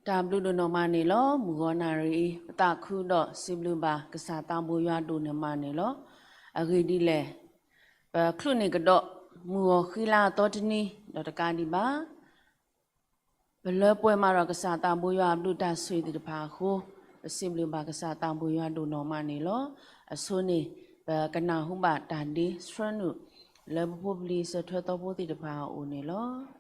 တၢ်ဘျုးဒိၣ်နီၢ်မးန့ၣ်လီၤ. မုၢ်ဂီၤနၣ်ရံၣ်အံၤ ပသးခုဒီးစံးဘျုးဘၣ်ကစၢ်သးဘိယွၤဒိၣ်န့ၢ်မးန့ၣ်လီၤ. အဂ့ၢ်ဒ်လဲၣ်, ပချုးန့ၢ်ကဒီး မုၢ်ဂီၤဃံလၤအသီတနံၤ ဒီးတကးဒံးဘၣ် ပလၢပှဲၤမးဒီးကစၢ်သးဘိယွၤအဘျုးတၢ်ဆိၣ်ဂ့ၤသ့ၣ်တဖၣ်အဃိ, ပစံးဘျုးဘၣ်ကစၢ်သးဘိယွၤဒိၣ်နီၢ်မးန့ၣ်လီၤ. အဆိန့ၣ် ပကနၢ်ဟူဘၣ်တၢ်ဒ့ဆှၢနုာ် လၢပဖိပလံၤစၢၤထွဲသီဖိသ့ၣ်တဖၣ်အအိၣ်န့ၣ်လီၤ.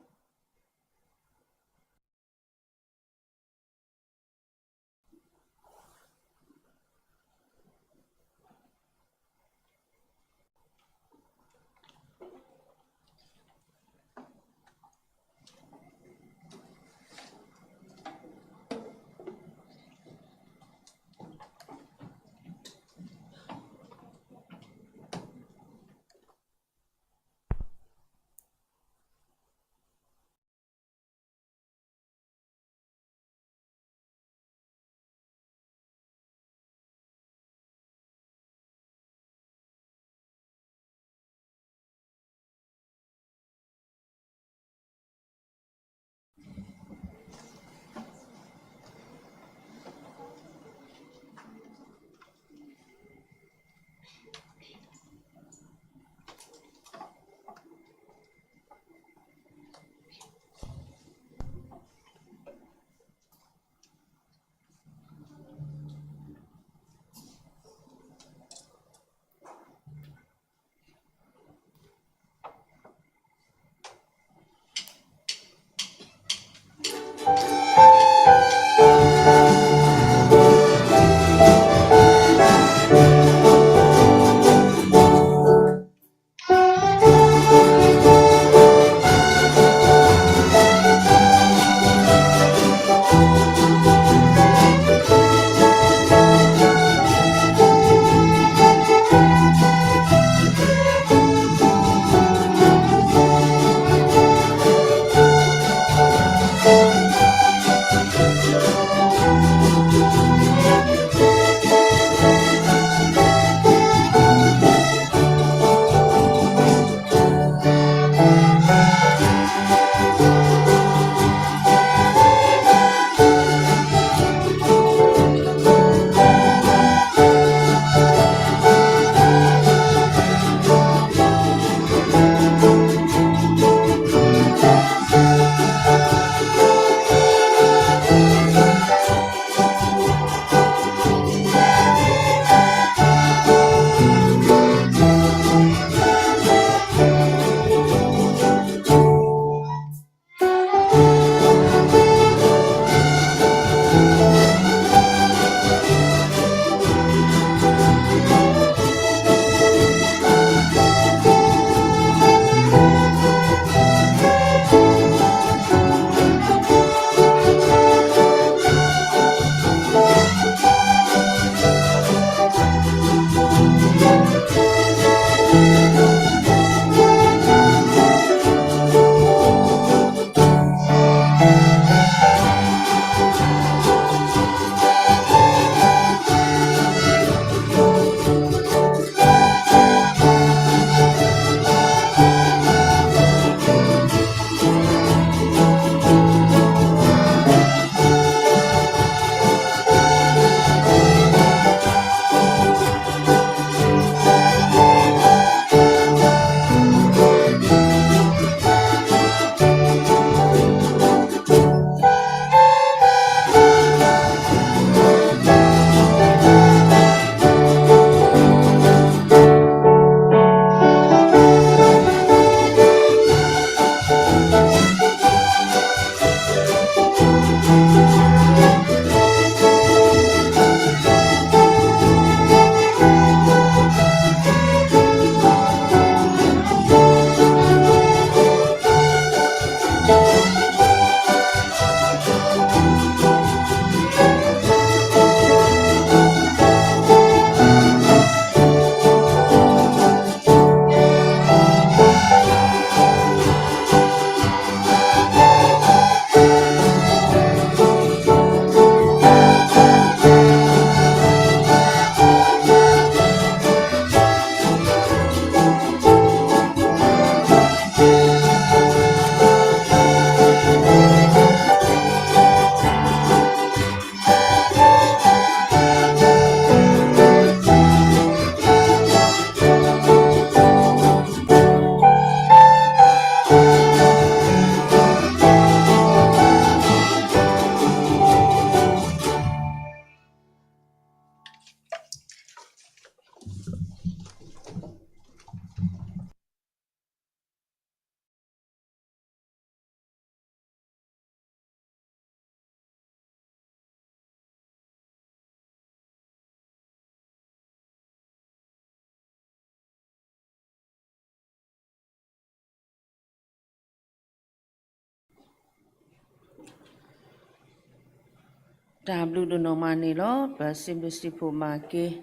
တၢ်ဘျုးဒိၣ်နီၢ်မးန့ၣ်လီၤ. ပစံးဘျုးစံးဖှိၣ်မၤက့ၤ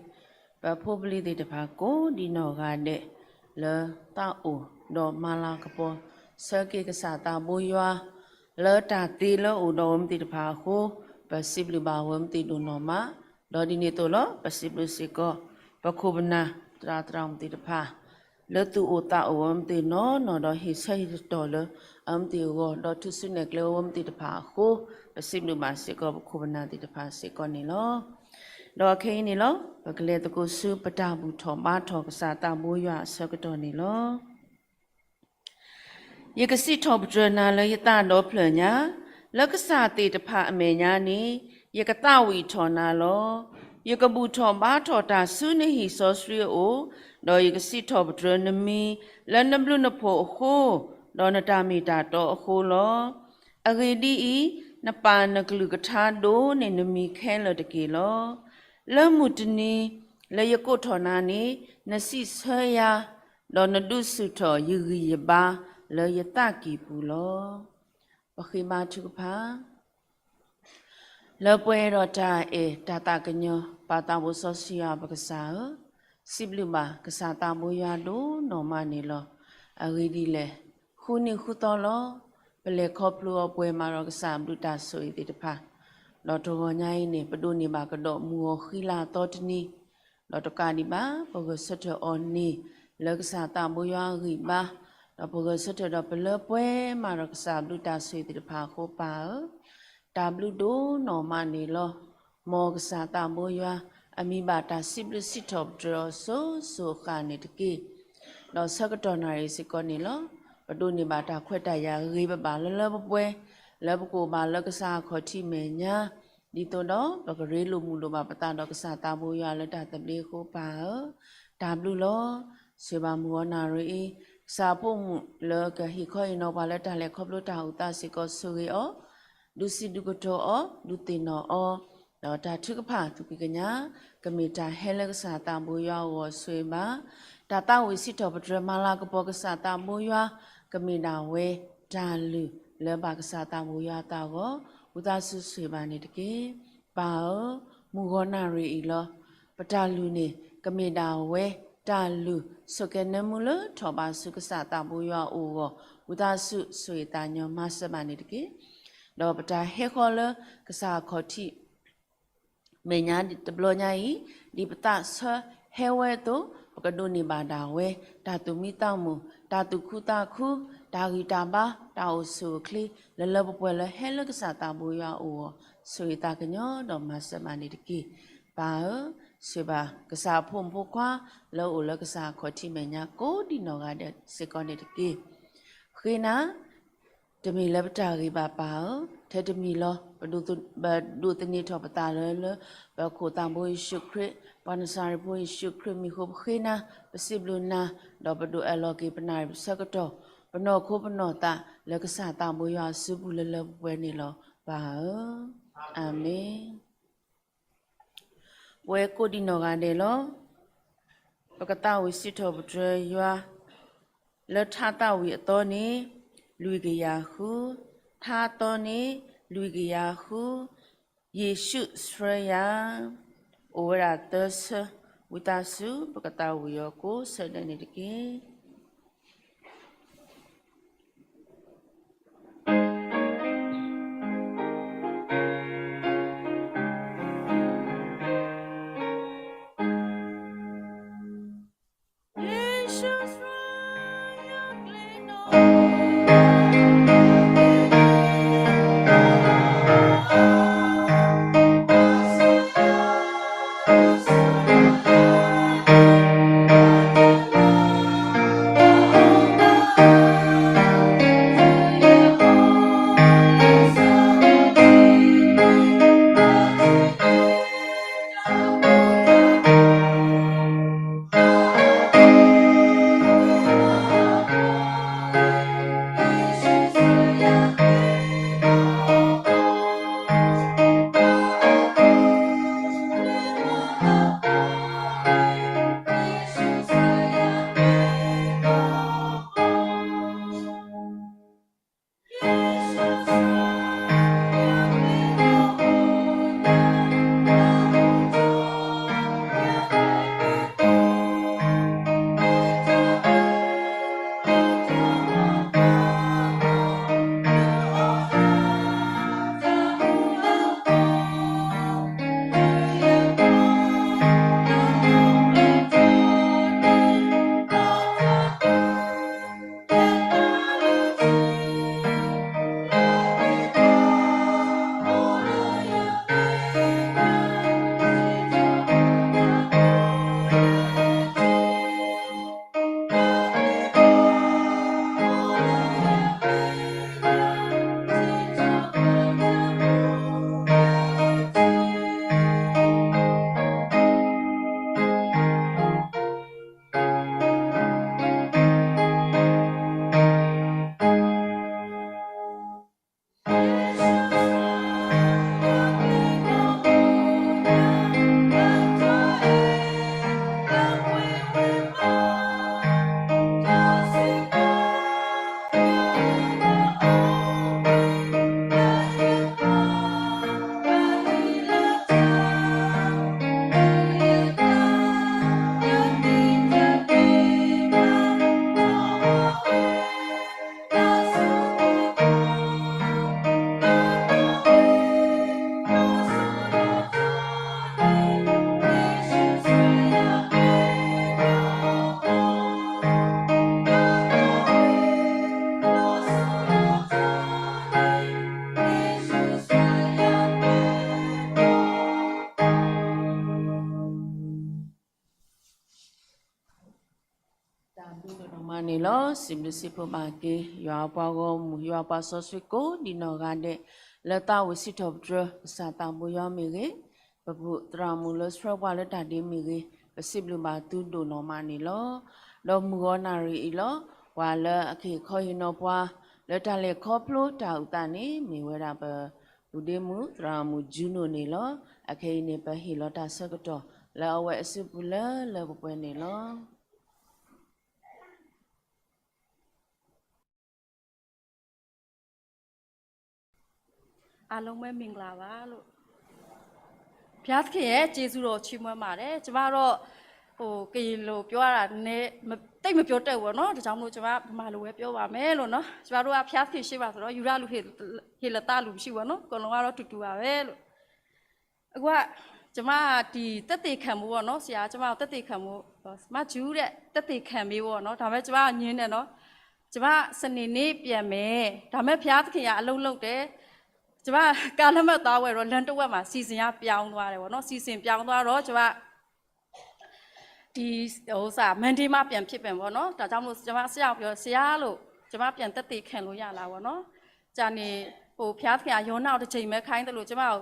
ပဖိပလံၤသ့ၣ်တဖၣ်ကိးဒံးနီၢ်ဂၤဒဲး လၢသးအိၣ်ဒီးမၤလၤကပီၤ ဆၢက့ၤကစၢ်သးဘိယွၤ လၢတၢ်သ့လၢအအိၣ်ဒီးအဝဲသ့ၣ်တဖၣ်အဃိ ပစံးဘျုးဘၣ်ဝဲသ့ၣ်ဒိၣ်နီၢ်မး, ဒီးဒ်န့ၣ်အသိးလီၤ ပစံးဘျုးစ့ၢ်ကီး ပခိၣ်ပနၢ်သရၣ်သရၣ်မုၣ်သ့ၣ်တဖၣ် လၢသူၣ်အိၣ်သးအိၣ်အဝဲသ့ၣ်နီၢ်နီၢ် ဒီးဟ့ၣ်ဆၢဟ့ၣ်တတီၢ်လၢအဝဲသ့ၣ်အဂီၢ် ဒီးထုးစုနဲၣ်ကျဲဝဲသ့ၣ်တဖၣ်အဃိ ပစံးဘျုးဘၣ်စ့ၢ်ကီးပခိၣ်ပနၢ်သ့ၣ်တဖၣ်စ့ၢ်ကီးန့ၣ်လီၤ. ဒီးခဲအံၤန့ၣ်လီၤ ပကလဲၤသကိးဆူပတၢ်ဘူၣ်ထီၣ်ဘါထီၣ်ကစၢ်သးဘိယွၤအဆၢကတီၢ်န့ၣ်လီၤ. ယကစံးထီၣ်ပတြၢၤနၤလၢယသးဒီဖျၢၣ်ညါ, လၢကစၢ်သ့ၣ်တဖၣ်အမဲာ်ညါန့ၣ် ယကသးဝံၣ်ထီၣ်နၤလီၤ. ယကဘူၣ်ထီၣ်ဘါထီၣ်တၢ်ဆူနဟံၣ်စီဆှံအအိၣ်, ဒီးယကစံးထီၣ်ပတြၢၤနမံၤ လၢနဘျုးနဖှိၣ်အဃိ, ဒီးနတၢ်မ့ၢ်တၢ်တီအဃိလီၤ. အဂ့ၢ်ဒ်အံၤ, နပၢ်နကလုၢ်ကထါဒိၣ်န့ၢ်နမံၤခဲလၢာ်တက့ၢ်လီၤ. လၢမုၢ်တနံၤလၢယကိးထီၣ်နၤန့ၣ် နစံးဆၢယၤ, ဒီးနဒုးဆူၣ်ထီၣ်ယဂံၢ်ယဘါလၢယသးကံၢ်ပူၤလီၤ. ပဃ့ဘါထုကဖၣ် လၢပှဲၤဒီးတၢ်အဲၣ်တၢ်သးကညီၤ ပၢ်သးဘိစီဆှံယွၤပကစၢ်ဧၢ, စံးဘျုးဘၣ်ကစၢ်သးဘိယွၤဒိၣ်နီၢ်မးန့ၣ်လီၤ. အဂ့ၢ်ဒ်လဲၣ်, ဃုနံၤဃုသီလီၤ. ပလဲၤခီဖျိအီၤပှဲၤမးဒီးကစၢ်ဘျုးတၢ်ဆိၣ်ဂ့ၤသ့ၣ်တဖၣ်, ဒီးတဂီၤညါအံၤန့ၣ် ပဒိးန့ၢ်ဘၣ်ကဒီးမုၢ်ဂီၤဃံလၤသီတနံၤ ဒီးတကးဒံးဘၣ် ပဂဲၤဆၢထၢၣ်အီၤန့ၣ် လၢကစၢ်သးဘိယွၤအဂံၢ်ဘါ, ဒီးပဂဲၤဆၢထၢၣ်ဒီးပလၢပှဲၤမးဒီးကစၢ်ဘျုးတၢ်ဆိၣ်ဂ့ၤသ့ၣ်တဖၣ်အဃိ ပၢ်ဧၢ, တၢ်ဘျုးဒိၣ်နီၢ်မးန့ၣ်လီၤ. မ်ကစၢ်သးဘိယွၤ အမံၤဘၣ်တၢ်စံးဘျုးစံးထီၣ်ပတြၢၤအီၤစိၤစိၤအဃၣ်န့ၣ်တက့ၢ်. ဒီးဆၢကတီၢ်နၣ်ရံၣ်စ့ၢ်ကီးန့ၣ်လီၤ. ပဒိးန့ၢ်ဘၣ်တၢ်ခွဲးတၢ်ယာ်ဂ့ၤဂ့ၤဘၣ်ဘၣ်လၢလၢပှဲၤပှဲၤ လၢပကအိၣ်ဘၣ်လၢကစၢ်အခီၣ်ထံးမဲာ်ညါ, ဒ်သိးဒီးပကရ့လိာ်မုာ်လိာ်ဘၣ်ပသးဒီးကစၢ်သးဘိယွၤလၢတၢ်သဘျ့အဃိ ပၢ်ဧၢ, တၢ်ဘျုးလီၤ. ဆိၣ်ဂ့ၤဘၣ်မုၢ်ဂီၤနၣ်ရံၣ်အံၤ ကစၢ်အဖိမုၣ်လၢကဟ့ၣ်ခီဟ့ၣ်နီၤပှၤလၢတၢ်လဲၤခီဖျိတၢ်အိၣ်သးစ့ၢ်ကီး ဆိၣ်ဂ့ၤအီၤ, ဒုးစံးဒုးကတိၤအီၤ, ဒုးသ့ၣ်နီၣ်အီၤ, ဒီးတၢ်ထုကဖၣ်သူၣ်ဖှံသးညီ ကမ့ၢ်တၢ်ဟဲလၢကစၢ်သးဘိယွၤအဂီၢ် ဆိၣ်ဂ့ၤဘၣ်. တၢ်သးဝံၣ်စံးထီၣ်ပတြၢၤမၤလၤကပီၤကစၢ်သးဘိယွၤ ကမ့ၢ်ဒၣ်ဝဲတၢ်လုၢ်လၢဘၣ်ကစၢ်သးဘိယွၤအသးအဂီၢ် ဝံသးစူၤဆိၣ်ဂ့ၤဘၣ်န့ၣ်တက့ၢ်. ပၢ်ဧၢ, မုၢ်ဂီၤနၣ်ရံၣ်အံၤလီၤ. ပတၢ်လုၢ်န့ၣ် ကမ့ၢ်ဒၣ်ဝဲတၢ်လုၢ်ဆိၣ်ကဲၤနၢမူလၢထီၣ်ဘးဆူကစၢ်သးဘိယွၤအအိၣ်အဂီၢ် ဝံသးစူၤဆိၣ်ဂ့ၤသးညီမၤစၢၤဘၣ်န့ၣ်တက့ၢ်. ဒီးပတၢ်ဟဲဃီလၢကစၢ်အခီၣ်ထံး မဲာ်ညါတဘျီညါအံၤ ဒ်ပသးဆၢဟဲဝဲအသိး ပကဒိးန့ၢ်ဘၣ်ဒၣ်ဝဲ တၢ်သူၣ်မံသးမုာ်, တၢ်သူၣ်ခုသးခု, တၢ်ဂံၢ်တၢ်ဘါ, တၢ်အိၣ်ဆူၣ်အိၣ်ချ့ လၢလၢပှဲၤပှဲၤလၢဟဲလၢကစၢ်သးဘိယွၤအအိၣ်အဂီၢ် ဆိၣ်ဂ့ၤသးကညီၤဒီးမၤစၢၤဘၣ်န့ၣ်တက့ၢ်. ပၢ်ဧၢ, ဆိၣ်ဂ့ၤဘၣ်ကစၢ်အဖိမုၣ်ဖိခွါ လၢအအိၣ်လၢကစၢ်အခီၣ်ထံးမဲာ်ညါကိးဒံးနီၢ်ဂၤဒဲးစ့ၢ်ကီးန့ၣ်တက့ၢ်. ဃ့နၤ တမ့ၢ်လၢပတၢ်ဂ့ၤဘၣ်ပၢ်ဧၢ, ထဲတမံၤလီၤ ပဒိးသန့ၤထီၣ်ပသးလၢ လၢပခိၣ်သးဘိယ့ၣ်ၡူးခရံာ် ပှၤနစၤရ့းဖိယ့ၣ်ၡူးခရံာ်မံၤအဃိပဃ့နၤ, ပစံးဘျုးနၤ, ဒီးပဒိးအၢၣ်လီၤက့ၤပနၣ်ရံၣ်ပဆၢကတီၢ် ပနီၢ်ခိပနီၢ်သးလၢကစၢ်သးဘိယွၤအစုပူၤလၢလၢပှဲၤပှဲၤန့ၣ်လီၤ. ပၢ်ဧၢ, အၤမ့ၣ်. ပဝဲကိးဒံးနီၢ်ဂၤဒဲးလီၤ. ပကသးဝံၣ်စံးထီၣ်ပတြၢၤယွၤ လၢထါသးဝံၣ်အသီန့ၣ် လွံၢ်ကယၤဃု, ထါအသီန့ၣ် လွံၢ်ကယၤဃု, ယ့ၣ်ၡူးဆှၢယၤ, အိၣ်ဝဲဒၣ်သၢဆၢ, ဝံသးစူၤ ပကသးဝံၣ်အီၤကိးဆၢဒဲးန့ၣ်တက့ၢ်. စံးဘျုးစံးဖှိၣ်ဘၣ်က့ၤ ယွၤပှၤဂီၢ်မုၢ် ယွၤပှၤစီဆှံကိးဒံနီၢ်ဂၤဒဲး လၢသးဝံၣ်စံးထီၣ်ပတြၢၤ ကစၢ်သးဘိယွၤမ့ၢ်ဂ့ၤ, ပပုၢ်သရၣ်မုၣ်လၢဆှၢပှၤလၢတၢ်ဒ့မ့ၢ်ဂ့ၤ, ပစံးဘျုးဘၣ်သုဒိၣ်နီၢ်မးန့ၣ်လီၤ. ဒီးမုၢ်ဂီၤနၣ်ရံၣ်အံၤလီၤ. ပှၤလၢအကဟ့ၣ်ခီဟ့ၣ်နီၤပှၤ လၢတၢ်လဲၤခီဖျိတၢ်အုၣ်သးန့ၣ် မ့ၢ်ဝဲဒၣ်ပပုၢ်ဒ့မုၣ် သရၣ်မုၣ် Juno န့ၣ်လီၤ. အခဲအံၤန့ၣ် ပဟ့ၣ်လီၤတၢ်ဆၢကတီၢ် လၢအဝဲအစုပူၤလၢလၢပှဲၤပှဲၤန့ၣ်လီၤ. အားလုံးပဲမင်္ဂလာပါလို့ ဘုရားသခင်ရဲ့ကျေးဇူးတော်ချီးမွမ်းပါတယ်ကျမတော့ဟိုကရင်လိုပြောရတာနည်းမသိပ်မပြောတတ်ဘူးပေါ့နော်ဒါကြောင့်မလို့ကျမဗမာလိုပဲပြောပါမယ်လို့နော်ကျမတို့ကဘုရားသခင်ရှိပါဆိုတော့ယူရလူဟေလသလူမရှိပေါ့နော်အကုန်လုံးကတော့တူတူပါပဲလို့ အခုကကျမဒီသက်သေခံမှုပေါ့နော်ဆရာကျမကိုသက်သေခံမှုမကျူးတဲ့သက်သေခံပေးပေါ့နော်ဒါပေမဲ့ကျမကငင်းတယ်နော်ကျမစနေနေ့ပြန်မယ်ဒါပေမဲ့ဘုရားသခင်ကအလုပ်လုပ်တယ်ကျမကားလက်မှတ်သွားဝယ်တော့လမ်းတစ်ဝက်မှာစီစဉ်ရပြောင်းသွားတယ်ပေါ့နော်စီစဉ်ပြောင်းသွားတော့ကျမဒီဥစ္စာ Monday မှပြန်ဖြစ်ပြန်ပေါ့နော်ဒါကြောင့်မလို့ကျမဆရာကိုပြောဆရာလို့ကျမပြန်သက်သေခံလို့ရလားပေါ့နော်ကြာနေဟိုဘုရားသခင်ကယောနကိုတစ်ချိန်ပဲခိုင်းတယ်လို့ကျမကို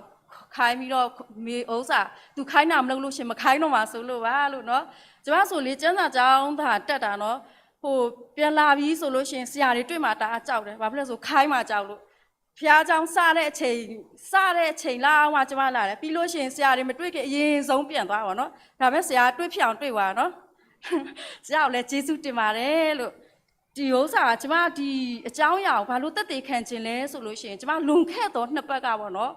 ခိုင်းပြီးတော့မေဥစ္စာသူခိုင်းတာမလုပ်လို့ရှင်မခိုင်းတော့မှာဆိုလို့ပါလို့နော်ကျမဆိုလေကျမ်းစာကျောင်းသာတက်တာနော်ဟိုပြန်လာပြီးဆိုလို့ရှင်ဆရာတွေတွေ့မှာတအားကြောက်တယ်ဘာဖြစ်လို့ဆိုခိုင်းမှာကြောက်လို့ဘုရားကျောင်းစတဲ့အချိန်စတဲ့အချိန်လောက်မှကျမလာတယ်ပြီးလို့ရှိရင်ဆရာတွေမတွေ့ခင်အရင်ဆုံးပြန်သွားပါတော့ဒါပေမဲ့ဆရာတွေ့ဖြစ်အောင်တွေ့ပါနော်ဆရာကိုလည်းကျေးဇူးတင်ပါတယ်လို့ဒီဥစ္စာကကျမဒီအကြောင်းအရာကိုဘာလို့သက်သေခံခြင်းလဲဆိုလို့ရှိရင်ကျမလွန်ခဲ့သောနှစ်ပတ်ကပေါ့နော်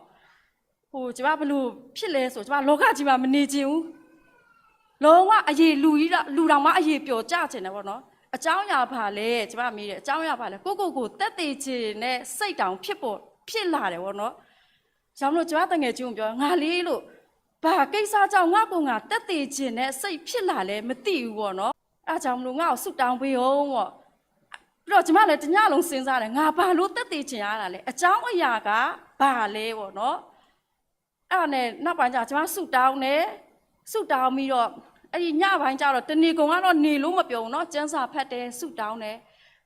ဟိုကျမဘလို့ဖြစ်လဲဆိုကျမလောကကြီးမှာမနေခြင်းဘူးလုံးဝအရေးလူကြီးလူတောင်မှအရေးပျော်ကြခြင်းတယ်ပေါ့နော်အကြောင်းအရာဘာလဲကျမမေးတယ်အကြောင်းအရာဘာလဲကိုကိုကိုသက်သေခြင်းနဲ့စိတ်တောင်ဖြစ်ပေါ်ဖြစ်လာတယ်ပေါ့နော်ကြောင့်မလို့ကျမတငယ်ချင်းကိုပြောငါလေးလို့ဘာကိစ္စကြောင့်ငါကိုငါသက်သေခြင်းနဲ့စိတ်ဖြစ်လာလဲမသိဘူးပေါ့နော်အဲဒါကြောင့်မလို့ငါ့ကိုဆုတောင်းပေးအောင်ပေါ့ပြီးတော့ကျမလည်းတညလုံးစဉ်းစားတယ်ငါဘာလို့သက်သေခြင်းရတာလဲအကြောင်းအရာကဘာလဲပေါ့နော်အဲ့ဒါနဲ့နောက်ပိုင်းကျကျမဆူတောင်းတယ်ဆူတောင်းပြီးတော့အဲ့ဒီညပိုင်းကျတော့တနေကုန်ကတော့နေလို့မပြောဘူးเนาะကျမ်းစာဖတ်တယ်ဆူတောင်းတယ်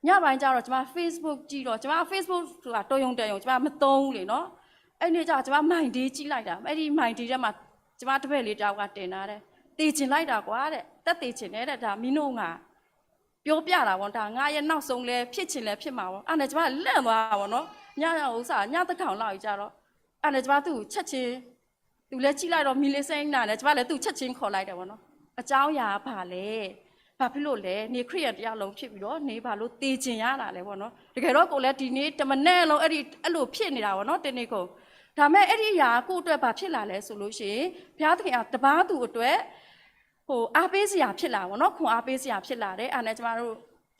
ညပိုင်းကျတော့ကျမ Facebook ကြည့်တော့ကျမ Facebook ဆိုတာတော်ရုံတန်ရုံကျမမသုံးဘူးလေเนาะအဲ့နေ့ကျကျမ My Day ကြည့်လိုက်တာအဲ့ဒီ My Day ထဲမှာကျမတပည့်လေးတယောက်ကတင်လာတယ်သေချင်လိုက်တာကွာတဲ့တက်သေချင်တယ်တဲ့ဒါမင်းတို့ငါပြောပြတာပေါ့ဒါငါရဲ့နောက်ဆုံးလဲဖြစ်ချင်လဲဖြစ်မှာပေါ့အဲ့နဲ့ကျမလန့်သွားတာပေါ့နော်ညဥ်ဥစ္စာညသန်းခေါင်လောက်ကြီးကျတော့အဲ့နဲ့ကျမသူ့ကိုချက်ချင်းသူလဲကြည့်လိုက်တော့မီလေးစိမ်းနာနဲ့ကျမလည်းသူ့ချက်ချင်းခေါ်လိုက်တယ်ပေါ့နော်အကြောင်းအရာကဘာလဲဘာဖြစ်လို့လဲနေခရိယန်တရားလုံးဖြစ်ပြီးတော့နေဘာလို့သေချင်ရတာလဲပေါ့နော်တကယ်တော့ကိုယ်လည်းဒီနေ့တမနက်လုံးအဲ့ဒီအဲ့လိုဖြစ်နေတာပေါ့နော်တနေ့ကုန်ဒါမဲ့အဲ့ဒီအရာကကိုယ့်အတွက်ဘာဖြစ်လာလဲဆိုလို့ရှိရင်ဘုရားသခင်ကတပါသူအတွက်ဟိုအားပေးစရာဖြစ်လာပေါ့နော်ခွန်အားပေးစရာဖြစ်လာတယ်အဲ့နဲ့ကျမတို့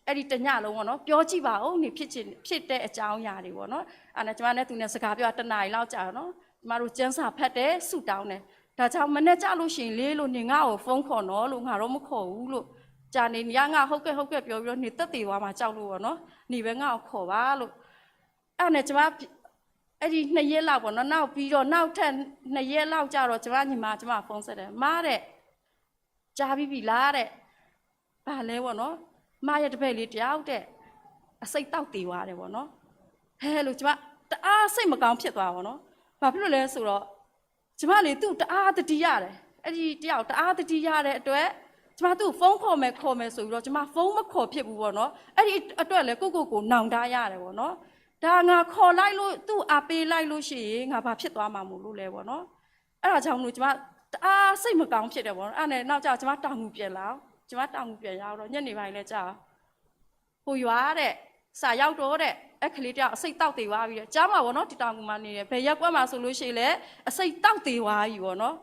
အဲ့ဒီတညလုံးပေါ့နော်ပြောကြည့်ပါဦးနေဖြစ်ချင်ဖြစ်တဲ့အကြောင်းအရာတွေပေါ့နော်အဲ့နဲ့ကျမနဲ့သူနဲ့စကားပြောတနားရီလောက်ကြာတော့နော်ကျမတို့ကျမ်းစာဖတ်တယ်ဆူတောင်းတယ်ဒါကြောင့်မနေ့ကျလို့ရှိရင်လေးလို့နေငါ့ကိုဖုန်းခေါ်နော်လို့ငါတော့မခေါ်ဘူးလို့ကြာနေနေရငါဟုတ်ကဲ့ဟုတ်ကဲ့ပြောပြီးတော့နေသက်သေသွားမှာကြောက်လို့ပေါ့နော်နေပဲငါ့ကိုခေါ်ပါလို့အဲ့နဲ့ကျမအဲ့ဒီနှစ်ရက်လောက်ပေါ့နော်နောက်ပြီးတော့နောက်ထပ်နှစ်ရက်လောက်ကြာတော့ကျမညီမကျမဖုန်းဆက်တယ်မတဲ့ကြားပြီးပြီလားတဲ့ဘာလဲပေါ့နော်မရဲ့တပည့်လေးတယောက်တဲ့အဆိပ်တောက်သေးသွားတယ်ပေါ့နော်ဟဲလို့ကျမတအားစိတ်မကောင်းဖြစ်သွားပေါ့နော်ဘာဖြစ်လို့လဲဆိုတော့ကျမလေသူ့တအားတတိရတယ်အဲ့ဒီတယောက်တအားတတိရတဲ့အတွက်ကျမသူ့ဖုန်းခေါ်မယ်ခေါ်မယ်ဆိုပြီးတော့ကျမဖုန်းမခေါ်ဖြစ်ဘူးပေါ့နော်အဲ့ဒီအတွက်လည်းကိုကိုကိုနောင်တရတယ်ပေါ့နော်ဒါငါခေါ်လိုက်လို့သူ့အားပေးလိုက်လို့ရှိရင်ငါဘာဖြစ်သွားမှာမို့လို့လဲပေါ့နော်အဲ့ဒါကြောင့်မလို့ကျမတအားစိတ်မကောင်းဖြစ်တယ်ပေါ့နော်အဲ့နဲ့နောက်ကျကျမတောင်ငူပြန်လာအောင်ကျမတောင်ငူပြန်ရောက်တော့ညနေပိုင်းလဲကြာဟိုရွာတဲ့စာရောက်တော့တဲ့အဲ့ကလေးတယောက်အဆိပ်တောက်သေးသွားပြီတဲ့ကြားမှာပေါ့နော်တီတောင်ငူမှာနေတယ်ဘယ်ရက်ကွက်မှာဆိုလို့ရှိရင်လဲအဆိပ်တောက်သေးသွားပြီပေါ့နော်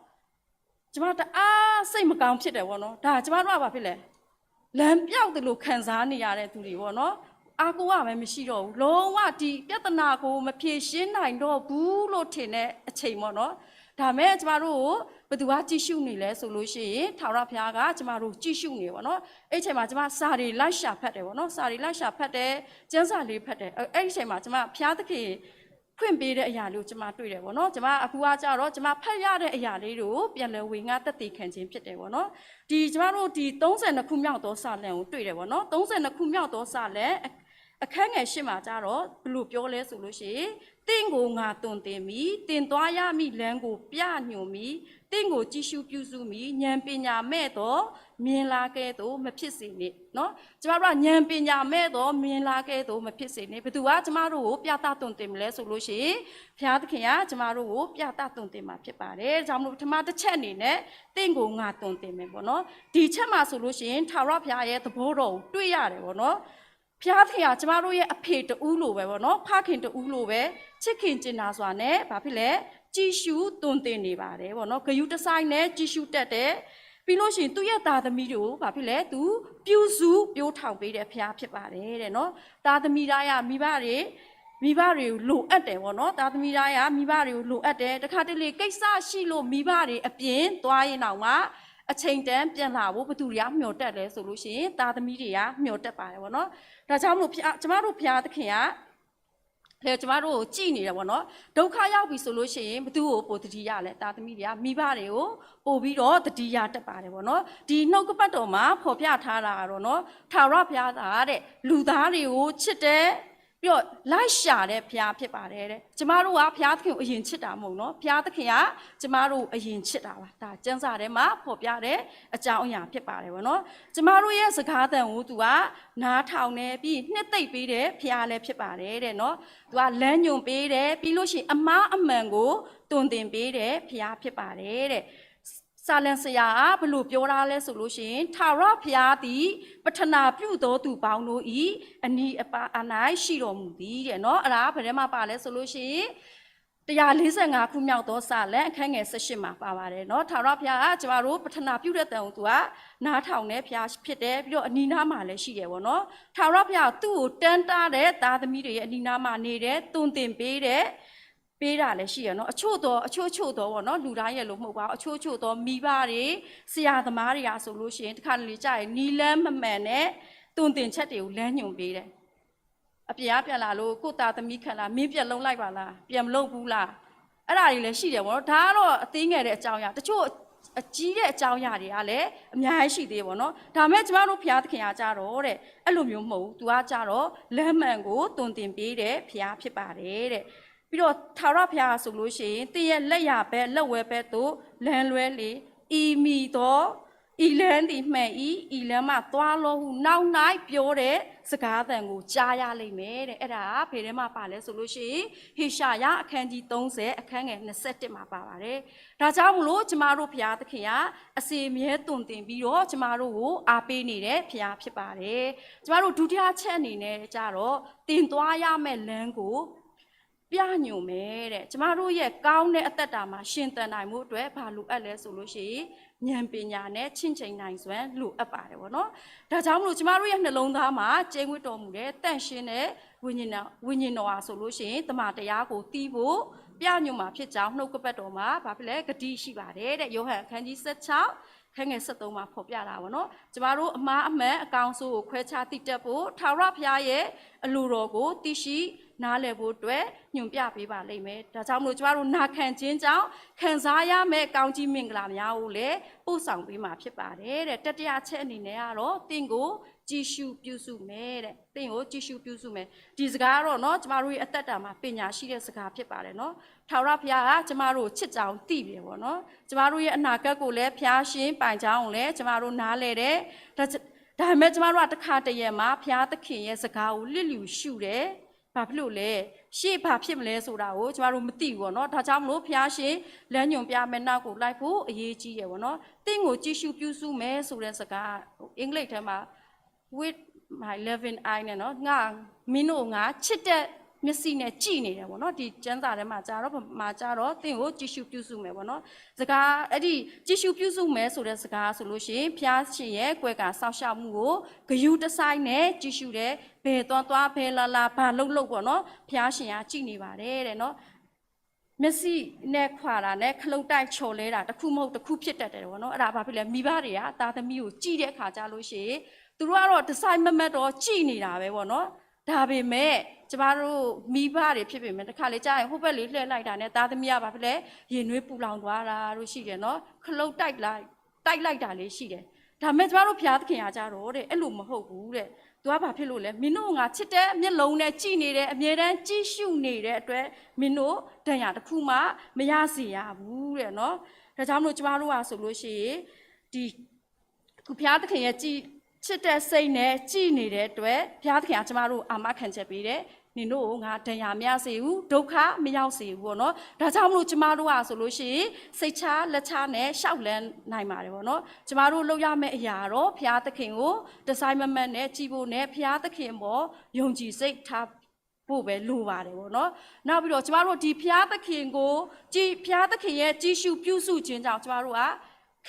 ကျမတအားစိတ်မကောင်းဖြစ်တယ်ပေါ့နော်ဒါကျမတို့ကဘာဖြစ်လဲလမ်းပျောက်သလိုခံစားနေရတဲ့သူတွေပေါ့နော်အားကိုးရမယ်မရှိတော့ဘူးလုံးဝဒီပြဿနာကိုမဖြေရှင်းနိုင်တော့ဘူးလို့ထင်တဲ့အချိန်ပေါ့နော်ဒါမဲ့ကျမတို့ကိုဘယ်သူကကြည့်ရှုနေလဲဆိုလို့ရှိရင်ထာဝရဘုရားကကျမတို့ကြည့်ရှုနေပေါ့နော်အဲ့ချိန်မှာကျမစာတွေလိုက်ရှာဖတ်တယ်ပေါ့နော်စာတွေလိုက်ရှာဖတ်တယ်ကျမ်းစာလေးဖတ်တယ်အဲ့ဒီချိန်မှာကျမဘုရားသခင် ဖွင့်ပေးတဲ့အရာလေးကို ကျွန်မတွေ့တယ်ပေါ့နော်။ ကျွန်မအခုကကြတော့ ကျွန်မဖတ်ရတဲ့အရာလေးတွေကို ပြန်လည်ဝေငှသက်သေခံခြင်းဖြစ်တယ်ပေါ့နော်။ ဒီကျွန်မတို့ဒီသုံးဆယ်နှစ်ခုမြောက်သောစာလံကိုတွေ့တယ်ပေါ့နော်။ သုံးဆယ်နှစ်ခုမြောက်သောစာလံအခန်းငယ်ရှစ်မှာကြတော့ ဘယ်လိုပြောလဲဆိုလို့ရှိရင် သင့်ကိုငါသွန်သင်မည်၊ သင်သွားရမည့်လမ်းကိုပြညွှန်မည်၊ သင့်ကိုကြည့်ရှုပြုစုမည်၊ ဉာဏ်ပညာမဲ့သောမင်းလားကဲ့သို့မဖြစ်စေနှင့်နော်။ ကျမတို့ကဉာဏ်ပညာမဲ့သောမင်းလားကဲ့သို့မဖြစ်စေနှင့်။ ဘယ်သူကကျမတို့ကိုပြသသွန်သင်မလဲဆိုလို့ရှိရင် ဘုရားသခင်ကကျမတို့ကိုပြသသွန်သင်မှာဖြစ်ပါတယ်။ ဒါကြောင့်မလို့ပထမတစ်ချက်အနေနဲ့ သင့်ကိုငါသွန်သင်မယ်ပေါ့နော်။ ဒီချက်မှာဆိုလို့ရှိရင် ထာဝရဘုရားရဲ့သဘောတော်ကိုတွေ့ရတယ်ပေါ့နော်။ ဘုရားသခင်ကကျမတို့ရဲ့အဖေတဦးလိုပဲပေါ့နော်။ ဖခင်တဦးလိုပဲ ချစ်ခင်ကြည်နာစွာနဲ့ ဘာဖြစ်လဲ ကြည့်ရှုသွန်သင်နေပါတယ်ပေါ့နော်။ ဂရုတစိုက်နဲ့ကြည့်ရှုတတ်တယ်။ ပြီးလို့ရှိရင် သူ့ရဲ့သားသမီးတွေကို ဘာဖြစ်လဲ သူပြုစုပျိုးထောင်ပေးတဲ့ဘုရားဖြစ်ပါတယ်တဲ့နော်။ သားသမီးတိုင်းကမိဘတွေ မိဘတွေကိုလိုအပ်တယ်ပေါ့နော်။ သားသမီးတိုင်းကမိဘတွေကိုလိုအပ်တယ်။ တခါတလေကိစ္စရှိလို့မိဘတွေအပြင်သွားရင်တောင်မှ အချိန်တန်ပြန်လာဖို့ဘယ်သူတွေကမျှော်တတ်လဲဆိုလို့ရှိရင် သားသမီးတွေကမျှော်တတ်ပါတယ်ပေါ့နော်။ ဒါကြောင့်မလို့ဘုရား ကျမတို့ဘုရားသခင်က လဲကျမတို့ကိုကြည့်နေတယ်ပေါ့နော်။ ဒုက္ခရောက်ပြီဆိုလို့ရှိရင် ဘယ်သူကိုပိုသတိရလဲ။ သားသမီးတွေကမိဘတွေကိုပိုပြီးတော့သတိရတတ်ပါတယ်ပေါ့နော်။ ဒီနှုတ်ကပတ်တော်မှာဖော်ပြထားတာကတော့နော် ထာဝရဘုရားကတဲ့ လူသားတွေကိုချစ်တဲ့ ပြီးတော့လိုက်ရှာတဲ့ဘုရားဖြစ်ပါတယ်တဲ့။ ကျမတို့ကဘုရားသခင်ကိုအရင်ချစ်တာမဟုတ်နော်။ ဘုရားသခင်ကကျမတို့ကိုအရင်ချစ်တာပါ။ ဒါကျမ်းစာထဲမှာဖော်ပြတဲ့အကြောင်းအရာဖြစ်ပါတယ်ပေါ့နော်။ ကျမတို့ရဲ့စကားသံကိုသူကနားထောင်နေပြီးနှစ်သိမ့်ပေးတဲ့ဘုရားလည်းဖြစ်ပါတယ်တဲ့နော်။ သူကလမ်းညွှန်ပေးတယ် ပြီးလို့ရှိရင်အမှားအမှန်ကိုသွန်သင်ပေးတဲ့ဘုရားဖြစ်ပါတယ်တဲ့။ စာလံဆရာကဘယ်လိုပြောထားလဲဆိုလို့ရှိရင် ထာဝရဘုရားသည်ပတ္ထနာပြုသောသူပေါင်းတို့၏အနီးအပါးအ၌ရှိတော်မူသည်တဲ့နော်။ အဲ့ဒါဘယ်ထဲမှာပါလဲဆိုလို့ရှိရင် တစ်ရာလေးဆယ့်ငါးခုမြောက်သောစာလံအခန်းငယ်ဆယ့်ရှစ်မှာပါပါတယ်နော်။ ထာဝရဘုရားကကျမတို့ပတ္ထနာပြုတဲ့တန်ကိုသူကနားထောင်တဲ့ဘုရားဖြစ်တယ်။ ပြီးတော့အနီးနားမှာလည်းရှိတယ်ပေါ့နော်။ ထာဝရဘုရားကသူ့ကိုတမ်းတတဲ့သားသမီးတွေရဲ့အနီးနားမှာနေတယ်။ သွန်သင်ပေးတယ် ပေးတာလည်းရှိတယ်နော်။ အချို့သောအချို့အချို့သောပေါ့နော်။ လူတိုင်းရဲ့လိုမဟုတ်ပါဘူး။ အချို့အချို့သောမိဘတွေ ဆရာသမားတွေကဆိုလို့ရှိရင် တစ်ခါတလေကြာရင်နည်းလမ်းမမှန်နဲ့သွန်သင်ချက်တွေကိုလမ်းညွှန်ပေးတယ်။ အပြင်ကပြန်လာလို့ကိုယ့်သားသမီးခံလား မင်းပြန်လုပ်လိုက်ပါလား ပြန်မလုပ်ဘူးလား အဲ့ဒါတွေလည်းရှိတယ်ပေါ့နော်။ ဒါကတော့အသေးငယ်တဲ့အကြောင်းအရာ တချို့အကြီးတဲ့အကြောင်းအရာတွေကလည်းအများကြီးရှိသေးတယ်ပေါ့နော်။ ဒါပေမဲ့ကျမတို့ဘုရားသခင်ကကြတော့တဲ့ အဲ့လိုမျိုးမဟုတ်ဘူး။ သူကကြတော့လမ်းမှန်ကိုသွန်သင်ပေးတဲ့ဘုရားဖြစ်ပါတယ်တဲ့။ ပြီးတော့ထာဝရဘုရားဆိုလို့ရှိရင် သင်ရဲ့လက်ျာဘက်လက်ဝဲဘက်သို့လမ်းလွဲလေ၊ ဤမည်သော ဤလမ်းသည်မှန်၏၊ ဤလမ်းမှသွားလော့ဟုနောက်၌ပြောတဲ့စကားသံကိုကြားရလိမ့်မယ်တဲ့။ အဲ့ဒါကဘယ်ထဲမှာပါလဲဆိုလို့ရှိရင် ဟေရှာယအခန်းကြီးသုံးဆယ်အခန်းငယ်နှစ်ဆယ့်တစ်မှာပါပါတယ်။ ဒါကြောင့်မလို့ကျမတို့ဘုရားသခင်ကအစဉ်အမြဲသွန်သင်ပြီးတော့ကျမတို့ကိုအားပေးနေတဲ့ဘုရားဖြစ်ပါတယ်။ ကျမတို့ဒုတိယချက်အနေနဲ့ကြတော့သင်သွားရမယ့်လမ်းကို ပြညွှန်မယ်တဲ့။ ကျမတို့ရဲ့ကောင်းတဲ့အသက်တာမှာရှင်သန်နိုင်မှုအတွက်ဘာလိုအပ်လဲဆိုလို့ရှိရင် ဉာဏ်ပညာနဲ့ချင့်ချိန်နိုင်စွမ်းလိုအပ်ပါတယ်ပေါ့နော်။ ဒါကြောင့်မလို့ကျမတို့ရဲ့နှလုံးသားမှာကျင်းဝတ်တော်မူတဲ့သန့်ရှင်းတဲ့ဝိညာဉ်တော်ဝိညာဉ်တော်ဟာဆိုလို့ရှိရင်တမန်တရားကိုသိဖို့ပြညွှန်မှာဖြစ်ကြောင်းနှုတ်ကပတ်တော်မှာဘာဖြစ်လဲဂတိရှိပါတယ်တဲ့။ ယောဟန်အခန်းကြီးဆယ့်ခြောက် ခန်းငယ်ဆယ့်သုံးမှာဖော်ပြတာပေါ့နော်။ ကျမတို့အမှားအမှန်အကောင်းဆိုးကိုခွဲခြားသိတတ်ဖို့ထာဝရဘုရားရဲ့အလိုတော်ကိုသိရှိနားလည်ဖို့အတွက်ညွှန်ပြပေးပါလိမ့်မယ်။ ဒါကြောင့်မလို့ကျမတို့နာခံခြင်းကြောင့်ခံစားရမယ့်ကောင်းကြီးမင်္ဂလာများကိုလည်းပို့ဆောင်ပေးမှာဖြစ်ပါတယ်တဲ့။ တတိယအချက်အနေနဲ့ကတော့သင်ကိုကြည့်ရှုပြုစုမယ်တဲ့။ သင်ကိုကြည့်ရှုပြုစုမယ်ဒီစကားကတော့နော်ကျမတို့ရဲ့အသက်တာမှာပညာရှိတဲ့စကားဖြစ်ပါတယ်နော်။ ထာဝရဘုရားကကျမတို့ကိုချစ်ကြောင်းသိတယ်ပေါ့နော်။ ကျမတို့ရဲ့အနာဂတ်ကိုလည်းဘုရားရှင်ပိုင်ကြောင်းကိုလည်းကျမတို့နားလည်တယ်။ ဒါဒါပေမဲ့ကျမတို့ကတစ်ခါတရံမှာဘုရားသခင်ရဲ့စကားကိုလစ်လျူရှုတယ်။ ဘာဖြစ်လို့လဲရှေ့ဘာဖြစ်မလဲဆိုတာကိုကျမတို့မသိဘူးပေါ့နော်။ ဒါကြောင့်မလို့ဘုရားရှင်လမ်းညွှန်ပြမယ်နောက်ကိုလိုက်ဖို့အရေးကြီးတယ်ပေါ့နော်။ သင်ကိုကြည့်ရှုပြုစုမယ်ဆိုတဲ့စကားအင်္ဂလိပ်ထဲမှာ with my loving eye နဲ့နော်ငါမင်းတို့ငါချစ်တဲ့မျက်စိနဲ့ကြည့်နေတယ်ပေါ့နော်။ ဒီကျမ်းစာထဲမှာကြတော့ဗမာကြတော့သင်ကိုကြည့်ရှုပြုစုမယ်ပေါ့နော်။ စကားအဲ့ဒီကြည့်ရှုပြုစုမယ်ဆိုတဲ့စကားဆိုလို့ရှိရင်ဘုရားရှင်ရဲ့ကွယ်ကာစောင့်ရှောက်မှုကိုဂရုတစိုက်နဲ့ကြည့်ရှုတယ်။ ဘယ်သွားသွားဘယ်လာလာဘာလုပ်လုပ်ပေါ့နော်ဘုရားရှင်ကကြည့်နေပါတယ်တဲ့နော်။ မျက်စိနဲ့ခွာတာနဲ့ခလုတ်တိုက်ချော်လဲတာတစ်ခုမဟုတ်တစ်ခုဖြစ်တတ်တယ်ပေါ့နော်။ အဲ့ဒါဘာဖြစ်လဲမိဘတွေကသားသမီးကိုကြည့်တဲ့အခါကြလို့ရှိရင်သူတို့ကတော့တစိုက်မတ်မတ်တော့ကြည့်နေတာပဲပေါ့နော်။ ဒါပေမဲ့ ကျမတို့မိဘတွေဖြစ်ပေမဲ့ တစ်ခါလေကျရင် ဟိုဘက်လေလှည့်လိုက်တာနဲ့ သားသမီးကဘာဖြစ်လဲ ရင်နွေးပူလောင်သွားတာတို့ရှိတယ်နော်။ ခလုတ်တိုက်လိုက် တိုက်လိုက်တာလေးရှိတယ်။ ဒါပေမဲ့ကျမတို့ဘုရားသခင်ကကြတော့တဲ့ အဲ့လိုမဟုတ်ဘူးတဲ့။ သူကဘာဖြစ်လို့လဲ။ မင်းတို့ငါချစ်တဲ့မျက်လုံးနဲ့ကြည့်နေတယ်။ အမြဲတမ်းကြည့်ရှုနေတဲ့အတွက် မင်းတို့ဒဏ်ရာတစ်ခုမှမရစေရဘူးတဲ့နော်။ ဒါကြောင့်မလို့ကျမတို့ကဆိုလို့ရှိရင် ဒီ ခုဘုရားသခင်ရဲ့ကြည့်ချစ်တဲ့စိတ်နဲ့ကြည့်နေတဲ့အတွက်ဘုရားသခင်ကကျမတို့ကိုအာမခံချက်ပေးတယ်။ နင်တို့ကိုငါဒဏ်ရာမရစေဘူး ဒုက္ခမရောက်စေဘူးပေါ့နော်။ ဒါကြောင့်မလို့ကျမတို့ကဆိုလို့ရှိရင်စိတ်ချလက်ချနဲ့ရှောက်လန်းနိုင်ပါတယ်ပေါ့နော်။ ကျမတို့လုပ်ရမယ့်အရာတော့ဘုရားသခင်ကိုတစိုက်မတ်မတ်နဲ့ကြည့်ဖို့နဲ့ဘုရားသခင်အပေါ်ယုံကြည်စိတ်ထား ဖို့ပဲလိုပါတယ်ပေါ့နော်။ နောက်ပြီးတော့ကျမတို့ဒီဘုရားသခင်ကိုကြည့်ဘုရားသခင်ရဲ့ကြည့်ရှုပြုစုခြင်းကြောင့်ကျမတို့က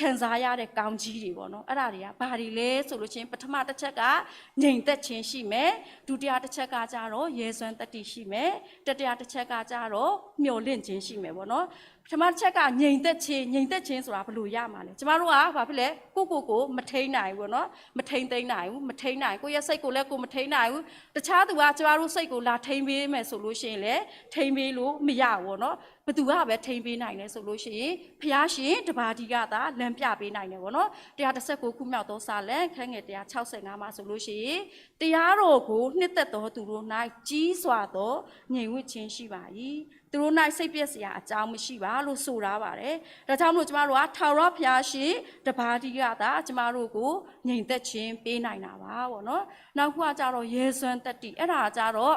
ခံစားရတဲ့ကောင်းကြီးတွေပေါ့နော်။ အဲ့ဒါတွေကဘာတွေလဲဆိုလို့ချင်းပထမတစ်ချက်ကငြိမ်သက်ခြင်းရှိမယ်။ ဒုတိယတစ်ချက်ကကြတော့ရဲစွမ်းသတ္တိရှိမယ်။ တတိယတစ်ချက်ကကြတော့မျှော်လင့်ခြင်းရှိမယ်ပေါ့နော်။ ပထမတစ်ချက်ကငြိမ်သက်ခြင်းငြိမ်သက်ခြင်းဆိုတာဘယ်လိုရမှာလဲ။ ကျမတို့ကဘာဖြစ်လဲကိုကိုကိုမထိန်နိုင်ဘူးနော်။ မထိန်သိမ်းနိုင်ဘူးမထိန်နိုင်ကိုယ့်ရဲ့စိတ်ကိုလည်းကိုမထိန်နိုင်ဘူး။ တခြားသူကကျမတို့စိတ်ကိုလာထိန်းပေးမယ်ဆိုလို့ရှိရင်လည်းထိန်းပေးလို့မရဘူးပေါ့နော်။ ဘယ်သူကပဲထိန်းပေးနိုင်လဲဆိုလို့ရှိရင်ဘုရားရှင်တပါးတည်းကသာလမ်းပြပေးနိုင်တယ်ပေါ့နော်။ တရားတစ်ဆယ့်ကိုခုမြောက်သောစာလံခန်းငယ်တစ်ရာခြောက်ဆယ့်ငါးမှာဆိုလို့ရှိရင်တရားတော်ကိုနှစ်သက်သောသူတို့၌ကြီးစွာသောငြိမ်ဝပ်ခြင်းရှိပါ၏။ သူတို့၌စိတ်ပျက်စရာအကြောင်းမရှိပါလို့ဆိုထားပါတယ်။ ဒါကြောင့်မလို့ကျမတို့ကထာဝရဘုရားရှင်တပါးတည်းကသာကျမတို့ကိုငြိမ်သက်ခြင်းပေးနိုင်တာပါပေါ့နော်။ နောက်တစ်ခုကကြတော့ရဲစွမ်းသတ္တိအဲ့ဒါကကြတော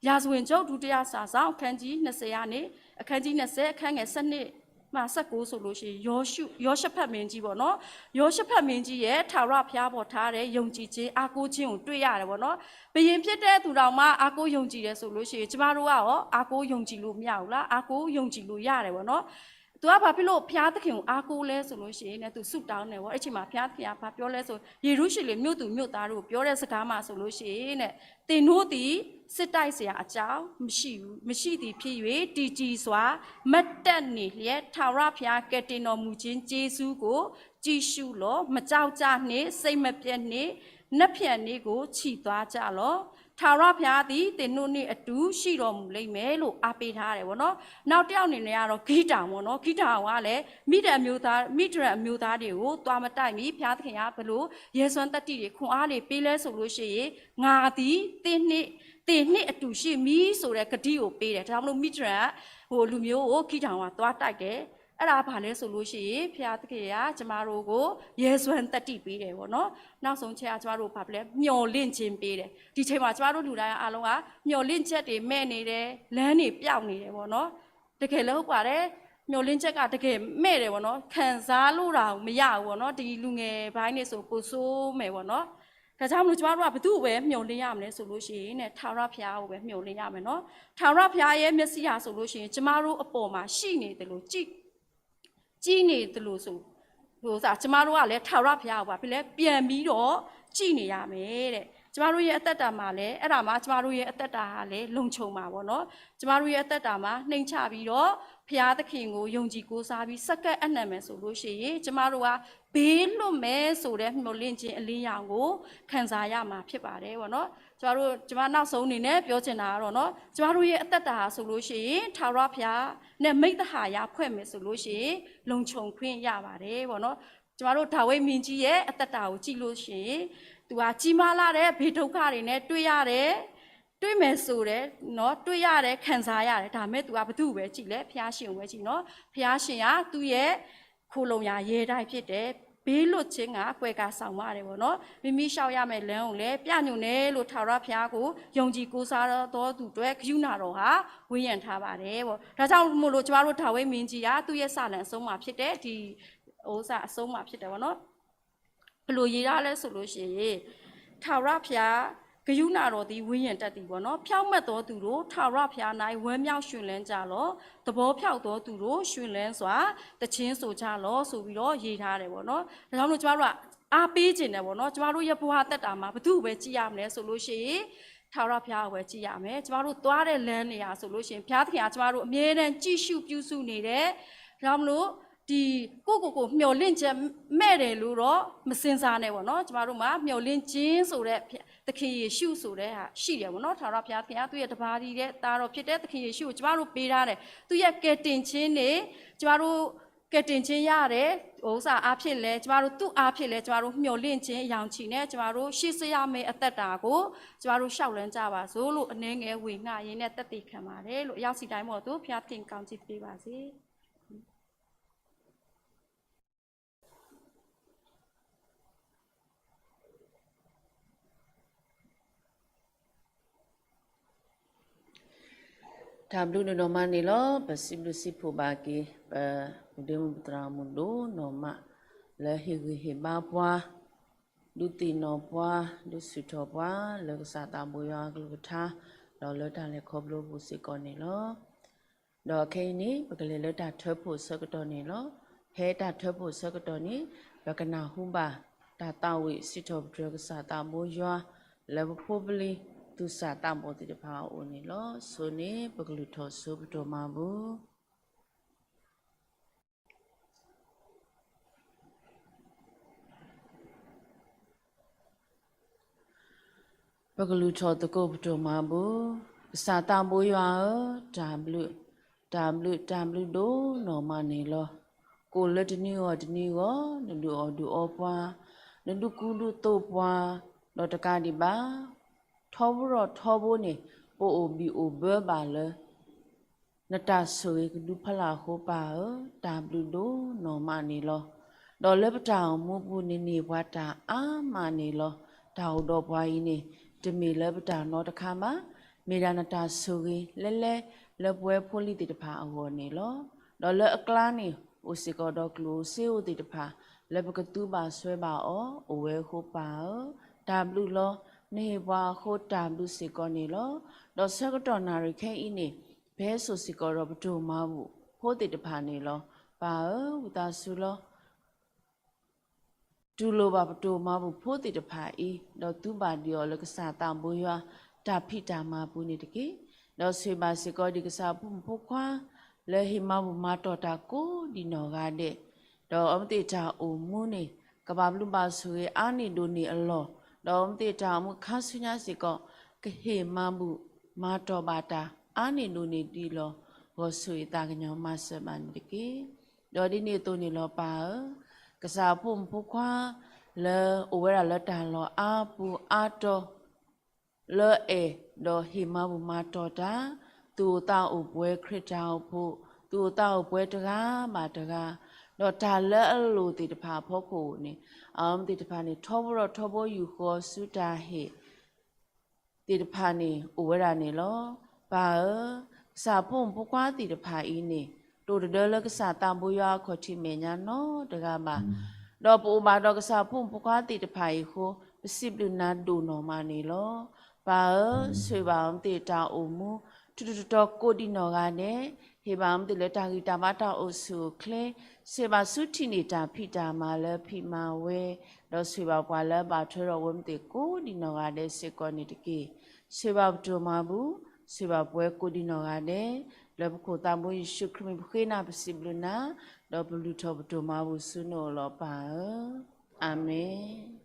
့ရာဇဝင်ချုပ်ဒုတိယစာစောင်အခန်းကြီးနှစ်ဆယ်ကနေအခန်းကြီးနှစ်ဆယ်အခန်းငယ်ဆယ့်နှစ်မှဆယ့်ကိုးဆိုလို့ရှိရင်ယောရှုယောရှဖတ်မင်းကြီးပေါ့နော်။ ယောရှဖတ်မင်းကြီးရဲ့ထာဝရဘုရားပေါ်ထားတဲ့ယုံကြည်ခြင်းအားကိုးခြင်းကိုတွေ့ရတယ်ပေါ့နော်။ ဘုရင်ဖြစ်တဲ့သူတောင်မှအားကိုးယုံကြည်တယ်ဆိုလို့ရှိရင်ကျမတို့ကရောအားကိုးယုံကြည်လို့မရဘူးလား။ အားကိုးယုံကြည်လို့ရတယ်ပေါ့နော်။ သူကဘာဖြစ်လို့ဘုရားသခင်ကိုအားကိုးလဲဆိုလို့ရှိရင်သူဆုတောင်းတယ်ပေါ့။ အဲ့ချိန်မှာဘုရားသခင်ကဘာပြောလဲဆိုယေရုရှလင်မြို့သူမြို့သားတို့ပြောတဲ့စကားမှာဆိုလို့ရှိရင်တဲ့သင်တို့သည်စစ်တိုက်စရာအကြောင်းမရှိဘူးမရှိသည်ဖြစ်၍တည်ကြည်စွာမတ်တတ်နေလျက်ထာဝရဘုရားကယ်တင်တော်မူခြင်းကျေးဇူးကိုကြည့်ရှုလော့။ မကြောက်ကြနှင့်စိတ်မပျက်နှင့်နက်ဖြန်နေ့ကိုချီသွားကြလော့။ ထာဝရဘုရားသည်သင်တို့နှင့်အတူရှိတော်မူလိမ့်မယ်လို့အားပေးထားတယ်ပေါ့နော်။ နောက်တစ်ယောက်အနေနဲ့ကတော့ဂိတံပေါ့နော်။ ဂိတံကလည်းမိဒျန်အမျိုးသားမိဒျန်အမျိုးသားတွေကိုသွားမတိုက်မီဘုရားသခင်ကဘယ်လိုရဲစွမ်းသတ္တိတွေခွန်အားတွေပေးလဲဆိုလို့ရှိရင်ငါသည်သင်နှင့်သင်နှင့်အတူရှိမည်ဆိုတဲ့ဂတိကိုပေးတယ်။ ဒါကြောင့်မလို့မိဒျန်ဟိုလူမျိုးကိုဂိတံကသွားတိုက်တယ်။ အဲ့ဒါဘာလဲဆိုလို့ရှိရင်ဘုရားသခင်ကကျမတို့ကိုရဲစွမ်းသတ္တိပေးတယ်ပေါ့နော်။ နောက်ဆုံးချက်ကကျမတို့ဘာဖြစ်လဲမျှော်လင့်ခြင်းပေးတယ်။ ဒီချိန်မှာကျမတို့လူတိုင်းအားလုံးကမျှော်လင့်ချက်တွေမဲ့နေတယ်လမ်းတွေပျောက်နေတယ်ပေါ့နော်။ တကယ်လည်းဟုတ်ပါတယ်မျှော်လင့်ချက်ကတကယ်မဲ့တယ်ပေါ့နော်။ ခံစားလို့တာမရဘူးပေါ့နော်။ ဒီလူငယ်ပိုင်းနေဆိုပိုဆိုးမယ်ပေါ့နော်။ ဒါကြောင့်မလို့ကျမတို့ကဘသူ့ကိုပဲမျှော်လင့်ရမလဲဆိုလို့ရှိရင်နဲ့ထာဝရဘုရားကိုပဲမျှော်လင့်ရမယ်နော်။ ထာဝရဘုရားရဲ့မျက်စိဟာဆိုလို့ရှိရင်ကျမတို့အပေါ်မှာရှိနေတယ်လို့ကြည့်ကြည့်နေတယ်လို့ဆိုလို့သာကျမတို့ကလည်းထာဝရဘုရားကိုပါဖြစ်လဲပြန်ပြီးတော့ကြည့်နေရမယ်တဲ့။ ကျမတို့ရဲ့အသက်တာမှာလည်းအဲ့ဒါမှကျမတို့ရဲ့အသက်တာဟာလည်းလုံခြုံမှာပေါ့နော်။ ကျမတို့ရဲ့အသက်တာမှာနှိမ်ချပြီးတော့ဘုရားသခင်ကိုယုံကြည်ကိုးစားပြီးစက္ကန့်အနံ့မယ်ဆိုလို့ရှိရင်ကျမတို့က ပေးလွတ်မယ်ဆိုတဲ့မျှော်လင့်ခြင်းအလင်းရောင်ကိုခံစားရမှာဖြစ်ပါတယ်ပေါ့နော်။ ကျမတို့ကျမနောက်ဆုံးအနေနဲ့ပြောချင်တာကတော့နော်ကျမတို့ရဲ့အသက်တာဟာဆိုလို့ရှိရင်ထာဝရဘုရားနဲ့မိတ်သဟာယဖွဲ့မယ်ဆိုလို့ရှိရင်လုံခြုံခွင့်ရပါတယ်ပေါ့နော်။ ကျမတို့ဒါဝိဒ်မင်းကြီးရဲ့အသက်တာကိုကြည့်လို့ရှိရင်သူကကြီးမားလာတဲ့ဘေးဒုက္ခတွေနဲ့တွေ့ရတယ်တွေ့မယ်ဆိုတဲ့နော်တွေ့ရတယ်ခံစားရတယ်ဒါပေမဲ့သူကဘသူ့ကိုပဲကြည့်လဲဖျားရှင်ကိုပဲကြည့်နော်ဖျားရှင်ကသူ့ရဲ့ ခိုလှုံရာရဲတိုက်ဖြစ်တယ်။ ပေးလွတ်ခြင်းကကွယ်ကာဆောင်မတယ်ပေါ့နော်။မိမိလျှောက်ရမယ့်လမ်းကိုလည်းပြညွှန်တယ်လို့ထာဝရဘုရားကိုယုံကြည်ကိုးစားသောသူအတွက်ကရုဏာတော်ဟာဝေးရန်ထားပါတယ်ပေါ့။ဒါကြောင့်မို့လို့ကျမတို့ဒါဝိဒ်မင်းကြီးကသူ့ရဲ့စာလံအဆုံးမှာဖြစ်တဲ့ဒီဥစ္စာအဆုံးမှာဖြစ်တယ်ပေါ့နော်။ဘယ်လိုရေးထားလဲဆိုလို့ရှိရင်ထာဝရဘုရားကရုဏာတော်သည်ဝေးရန်တတ်သည်ပေါ့နော်။ဖြောင့်မတ်သောသူတို့ထာဝရဘုရား၌ဝမ်းမြောက်ရွှင်လန်းကြလော့။သဘောဖြောင့်သောသူတို့ရွှင်လန်းစွာသီချင်းဆိုကြလော့ဆိုပြီးတော့ရေးထားတယ်ပေါ့နော်။ဒါကြောင့်မလို့ကျမတို့ကအားပေးခြင်းတယ်ပေါ့နော်။ကျမတို့ရဲ့ဘဝသက်တာမှာဘသူ့ကိုပဲကြည့်ရမလဲဆိုလို့ရှိရင်ထာဝရဘုရားကိုပဲကြည့်ရမယ်။ကျမတို့သွားတဲ့လမ်းနေရာဆိုလို့ရှိရင်ဘုရားသခင်ကကျမတို့အမြဲတမ်းကြည့်ရှုပြုစုနေတယ်။ဒါကြောင့်မလို့ ဒီကိုယ့်ကိုယ်ကိုမျှော်လင့်ချက်မဲ့တယ်လို့တော့မစဉ်းစားနဲ့ပေါ့နော်။ ကျမတို့မှာမျှော်လင့်ခြင်းဆိုတဲ့ သခင်ယေရှုဆိုတဲ့ဟာရှိတယ်ပေါ့နော်။ ထာဝရဘုရားသခင်ကသူ့ရဲ့တပါးတည်းတဲ့သားတော်ဖြစ်တဲ့သခင်ယေရှုကိုကျမတို့ပေးထားတယ်။ သူ့ရဲ့ကယ်တင်ခြင်းနဲ့ကျမတို့ကယ်တင်ခြင်းရတဲ့ဥစ္စာအားဖြင့်လဲကျမတို့သူ့အားဖြင့်လဲကျမတို့မျှော်လင့်ခြင်းရောင်ခြည်နဲ့ကျမတို့ရှေ့ဆက်ရမယ့်အသက်တာကိုကျမတို့ရှောက်လန်းကြပါစို့လို့အနည်းငယ်ဝေငှရင်းနဲ့သက်သေခံပါတယ်လို့အရောက်စီတိုင်းမို့သူဘုရားသခင်ကောင်းချီးပေးပါစေ။ တၢ်ဘျုးဒိၣ်နီၢ်မးန့ၣ်လီၤ. ပစံးဘျုးစံးဖှိၣ်ဘၣ်က့ၤ ပဒ့မုၣ်ပသရၣ်မုၣ်ဒိၣ်နီၢ်မး လၢဟ့ၣ်ဂံၢ်ဟ့ၣ်ဘါပှၤ ဒုးသ့ၣ်နီၣ်ပှၤ ဒုးဆူၣ်ထီၣ်ပှၤ လၢကစၢ်သးဘိယွၤအကလုၢ်ကထါ ဒီးလၢတၢ်လဲၤခီဖျိပူၤစ့ၢ်ကီးန့ၣ်လီၤ. ဒီးခဲအံၤန့ၣ် ပကလဲၤလၢတၢ်ထၢဖှိၣ်ဆၢကတီၢ်န့ၣ်လီၤ. ဖဲတၢ်ထၢဖှိၣ်ဆၢကတီၢ်န့ၣ် ပကနၢ်ဟူဘၣ် တၢ်သးဝံၣ်စံးထီၣ်ပတြၢၤကစၢ်သးဘိယွၤ လၢပဖိပလံၤ သူၣ်စၢ်သးဘီၣ်သ့ၣ်တဖၣ်အအိၣ်န့ၣ်လီၤ. ဆိန့ၣ် ပကလုၢ်ထီၣ်ဆိပတီၢ်မၤဘူၣ် ပကလုၢ်ထီၣ်သကိးပတီၢ်မၤဘူၣ်, ကစၢ်သးဘိယွၤဧၢ, တၢ်ဘျုး, တၢ်ဘျုး, တၢ်ဘျုးဒိၣ်နီၢ်မးန့ၣ်လီၤ. ကိၣ်လၢတနံၤဂီၢ်တနံၤဂီၢ် နဒုးအီၣ်ဒုးအီပှၤ, နဒုးကူဒုးသိးပှၤ, ဒီးတကးဒံးဘၣ် ထီဘိထီဘိန့ၣ် ပအိၣ်ဘံၣ်အိၣ်ဘၢဘၣ်လၢ နတၢ်ဆိၣ်ဂ့ၤကဒုဖးလၢ်အဃိပၢ်ဧၢ, တၢ်ဘျုးဒိၣ်နီၢ်မးန့ၣ်လီၤ. ဒီးလၢပတၢ်အိၣ်မူပူၤန့ၣ် န့ၢ်ပှၤတၢ်အါမးန့ၣ်လီၤ. တၢ်အိၣ်ဒီးပှၤအံၤန့ၣ် တမ့ၢ်လၢပတၢ်နီတခါဘၣ်, မ့ၢ်ဒၣ်နတၢ်ဆိၣ်ဂ့ၤလဲလဲလၢပဝဲဖိလံၤသ့ၣ်တဖၣ်အဂီၢ်န့ၣ်လီၤ. ဒီးလၢအကျါန့ၣ် အိၣ်စ့ၢ်ကီးဒီးကျိၣ်ဧိၤစ့ဧိၤသ့ၣ်တဖၣ် လၢပကသူဘၣ်စွဲဘၣ်အီၤ အိၣ်ဝဲအဃိပၢ်ဧၢ, တၢ်ဘျုးလီၤ. နဟ့ၣ်ပှၤအဃိတၢ်ဘျုးစ့ၢ်ကီးန့ၣ်လီၤ. ဒီးဆၢကတီၢ်နၣ်ရံၣ်ခဲအံၤန့ၣ် ပဟဲစိာ်စ့ၢ်ကီးဒီးပတၢ်မၤဘူၣ်ဖိသ့ၣ်တဖၣ်န့ၣ်လီၤ. ပၢ်ဧၢ, ဝံသးစူၤလီၤ. တူၢ်လိာ်ဘၣ်ပတၢ်မၤဘူၣ်ဖိသ့ၣ်တဖၣ်အံၤ, ဒီးသူဘၣ်ဒံးအီၤလၢကစၢ်သးဘိယွၤ တၢ်ဖံးတၢ်မၤပူၤန့ၣ်တက့ၢ်. ဒီးဆိၣ်ဂ့ၤဘၣ်စ့ၢ်ကီးဒံးကစၢ်အဖိမုၣ်ဖိခွါ လၢဟ့ၣ်မၤဘူၣ်မၤတီၢ်တၢ်ကိးဒံးနီၢ်ဂၤဒဲး, ဒီးအဝဲသ့ၣ်တၢ်အိၣ်မူန့ၣ် ကဘၣ်ဘျုးဘၣ်ဆိၣ်ဂ့ၤအါန့ၢ်ဒိၣ်န့ၢ်အလီၢ်, ဒီးအဝဲသ့ၣ်တၢ်အိၣ်မူခါဆူညါစ့ၢ်ကီး ကဟ့ၣ်မၤဘူၣ်မၤတီၢ်ဘၣ်တၢ်အါန့ၢ်ဒိၣ်န့ၢ်ဒံးလီၤ. ဂီၤဆိၣ်ဂ့ၤသးကညီၤမၤစၢၤဘၣ်န့ၣ်တက့ၢ်. ဒီးဒ်န့ၣ်အသိးန့ၣ်လီၤပၢ်ဧၢ, ကစၢ်အဖိမုၣ်ဖိခွါ လၢအိၣ်ဝဲဒၣ်လၢတၢ်လီၢ်အါပူၤအါတီၤ လၢအဲၣ်ဒီးဟ့ၣ်မၤဘူၣ်မၤတီၢ်တၢ်, သူၣ်အိၣ်သးအိၣ်ပှဲၤခရံာ်တၢ်အိၣ်ဖှိၣ်, သူၣ်အိၣ်သးအိၣ်ပှဲၤတဂၤဘၣ်တဂၤ, ဒီးတၢ်လၢအလိၣ်သ့ၣ်တဖၣ်အဖီခိၣ်န့ၣ် အဝဲသ့ၣ်တဖၣ်န့ၣ် ထီဘိထီဘိယူၢ်ဃီၤဆူတၢ်ဟ့ၣ် သ့ၣ်တဖၣ်န့ၣ် အိၣ်ဝဲဒၣ်န့ၣ်လီၤ. ပၢ်ဧၢ, ကစၢ်ဖိမုၣ်ဖိခွါသ့ၣ်တဖၣ်အံၤန့ၣ် တအိၣ်တဒၢလၢကစၢ်သးဘိယွၤအခီၣ်ထံးမဲာ်ညါနီတဂၤဘၣ်. ဒီးပအိၣ်ဘၣ်ဒီးကစၢ်ဖိမုၣ်ဖိခွါသ့ၣ်တဖၣ်အံၤအဃိ ပစံးဘျုးနၤဒိၣ်နီၢ်မးန့ၣ်လီၤ. ပၢ်ဧၢ, ဆိၣ်ဂ့ၤဘၣ်အဝဲသ့ၣ်တၢ်အိၣ်မူ ထူးထူးတီၤတီၤကိးဒံးနီၢ်ဂၤဒဲး, ဟ့ၣ်ဘၣ်အဝဲသ့ၣ်လၢတၢ်ဂံၢ်တၢ်ဘါတၢ်အိၣ်ဆူၣ်အိၣ်ချ့, ဆိၣ်ဂ့ၤဘၣ်ဆူထံၣ်န့ၢ်တၢ်ဖံးတၢ်မၤလၢဖံးမၤဝဲ, ဒီးဆိၣ်ဂ့ၤဘၣ်ပှၤလၢအဘၣ်ထွဲဒီးအဝဲသ့ၣ်ကိးဒံးနီၢ်ဂၤဒဲးစ့ၢ်ကီးန့ၣ်တက့ၢ်. ဆိၣ်ဂ့ၤဘၣ်ပတၢ်မၤဘူၣ်, ဆိၣ်ဂ့ၤဘၣ်ပှၤကိးဒံးနီၢ်ဂၤဒဲး, လၢပခိၣ်သးဘိယ့ၣ်ၡူးခရံာ်မံၤပဃ့နၤပစံးဘျုးနၤ, ဒီးပလုၢ်ထီၣ်ပတၢ်မၤဘူၣ်ဆူနအိၣ်လီၤပၢ်ဧၢ, အၤမ့ၣ်.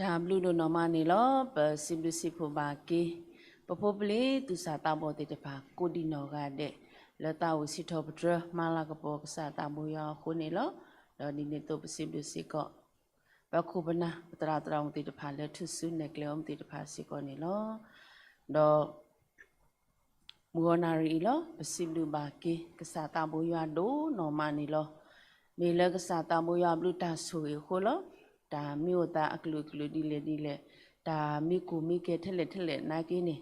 တၢ်ဘျုးဒိၣ်နီၢ်မးန့ၣ်လီၤ. ပစံးဘျုးစံးဖှိၣ်ဘၣ်က့ၤ ပဖိပလံၤသူၣ်စၢ်သးဘီၣ်သ့ၣ်တဖၣ် ကိးဒံးနီၢ်ဂၤဒဲး လၢသးအိၣ်စံးထီၣ်ပတြၢၤမၤလၤကပီၤကစၢ်သးဘိယွၤအဃိန့ၣ်လီၤ. ဒီးဒ်န့ၣ်အသိးပစံးဘျုးစ့ၢ်ကီး ပခိၣ်ပနၢ် ပသရၣ်သရၣ်မုၣ်သ့ၣ်တဖၣ်လၢထူၣ်စုနဲၣ်ကျဲအိၣ်မူသ့ၣ်တဖၣ်စ့ၢ်ကီးန့ၣ်လီၤ. ဒီး မုၢ်ဂီၤနၣ်ရံၣ်အံၤလီၤ ပစံးဘျုးဘၣ်က့ၤ ကစၢ်သးဘိယွၤဒိၣ်နီၢ်မးန့ၣ်လီၤ. မ့ၢ်လၢကစၢ်သးဘိယွၤအဘျုးတၢ်ဆိၣ်ဂ့ၤအဃိလီၤ. တၢ်မ့ၢ်အိၣ်သးအကလုာ်ကလုာ်ဒ်လဲၣ်ဒ်လဲၣ်, တၢ်မ့ၢ်ကူၣ်မ့ၢ်ကဲထဲလဲၣ်ထဲလဲၣ်နာ်က့န့ၣ်,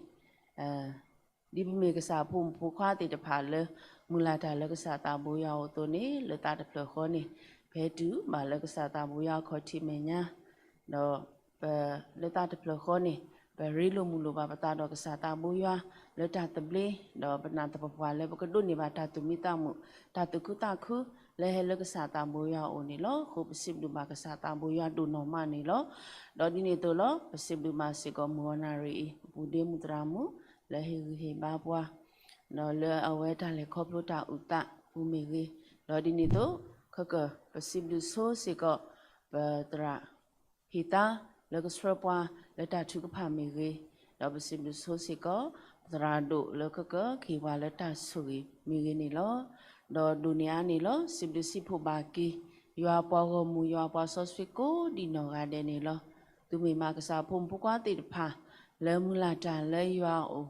ဒ်ပမ့ၢ်ကစၢ်ဖိမုၣ်ဖိခွါသ့ၣ်တဖၣ်လၢ မုၢ်လၢ်တၢ်လၢကစၢ်သးဘိယွၤအအိၣ်အသိးန့ၣ် လၢသးတဖျၢၣ်ဃီန့ၣ် ပဟဲတုၤဘၣ်လၢကစၢ်သးဘိယွၤအခီၣ်ထံးမဲာ်ညါ, ဒီး ပ လၢသးတဖျၢၣ်ဃီန့ၣ် ပရ့လိာ်မုာ်လိာ်ဘၣ်ပသးဒီးကစၢ်သးဘိယွၤ လၢတၢ်သဘျ့, ဒီးပနာ်သပှၢ်ပှၢ်လၢပကဒိးန့ၢ်ဘၣ်တၢ်သူၣ်မံသးမုာ် တၢ်သူၣ်ခုသးခု လၢဟဲလၢကစၢ်သးဘိယွၤအအိၣ်န့ၣ်လီၤ. အဃိပစံးဘျုးဘၣ်ကစၢ်သးဘိယွၤဒိၣ်နီၢ်မးန့ၣ်လီၤ. ဒီးဒ်န့ၣ်အသိးလီၤ ပစံးဘျုးဘၣ်စ့ၢ်ကီးမုၢ်ဂီၤနၣ်ရံၣ်အံၤ ပပူၤဒ့မုၢ်သရၣ်မုၣ် လၢဟ့ၣ်ဂံၢ်ဟ့ၣ်ဘါပှၤ ဒီးလၢအဝဲတၢ်လဲၤခီဖျိတၢ်အုၣ်သးပူၤမ့ၢ်ဂ့ၤ, ဒီးဒ်န့ၣ်အသိး ခဲကၢၢ် ပစံးဘျုးဆိစ့ၢ်ကီး ပသရၣ် ဟ့ၣ်သါ လၢကဆှၢပှၤလၢတၢ်ထုကဖၣ်မ့ၢ်ဂ့ၤ, ဒီးပစံးဘျုးဆိစ့ၢ်ကီး ပသရၣ်ဒိၣ်လၢကကက့ၤပှၤလၢတၢ်ဆိၣ်ဂ့ၤမ့ၢ်ဂ့ၤန့ၣ်လီၤ. ဒီးဒိၣ်န့ၢ်အါန့ၣ်လီၤ စံးဘျုးစံးဖှိၣ်ဘၣ်က့ၤ ယွၤပှၤဂီၢ်မုၢ် ယွၤပှၤစီဆှံကိးဒံးနီၢ်ဂၤဒဲးန့ၣ်လီၤ. သုမ့ၢ်မးကစၢ်ဖိမုၣ်ဖိခွါသ့ၣ်တဖၣ် လၢမုၢ်လၢ်တၢ်လၢယွၤအအိၣ်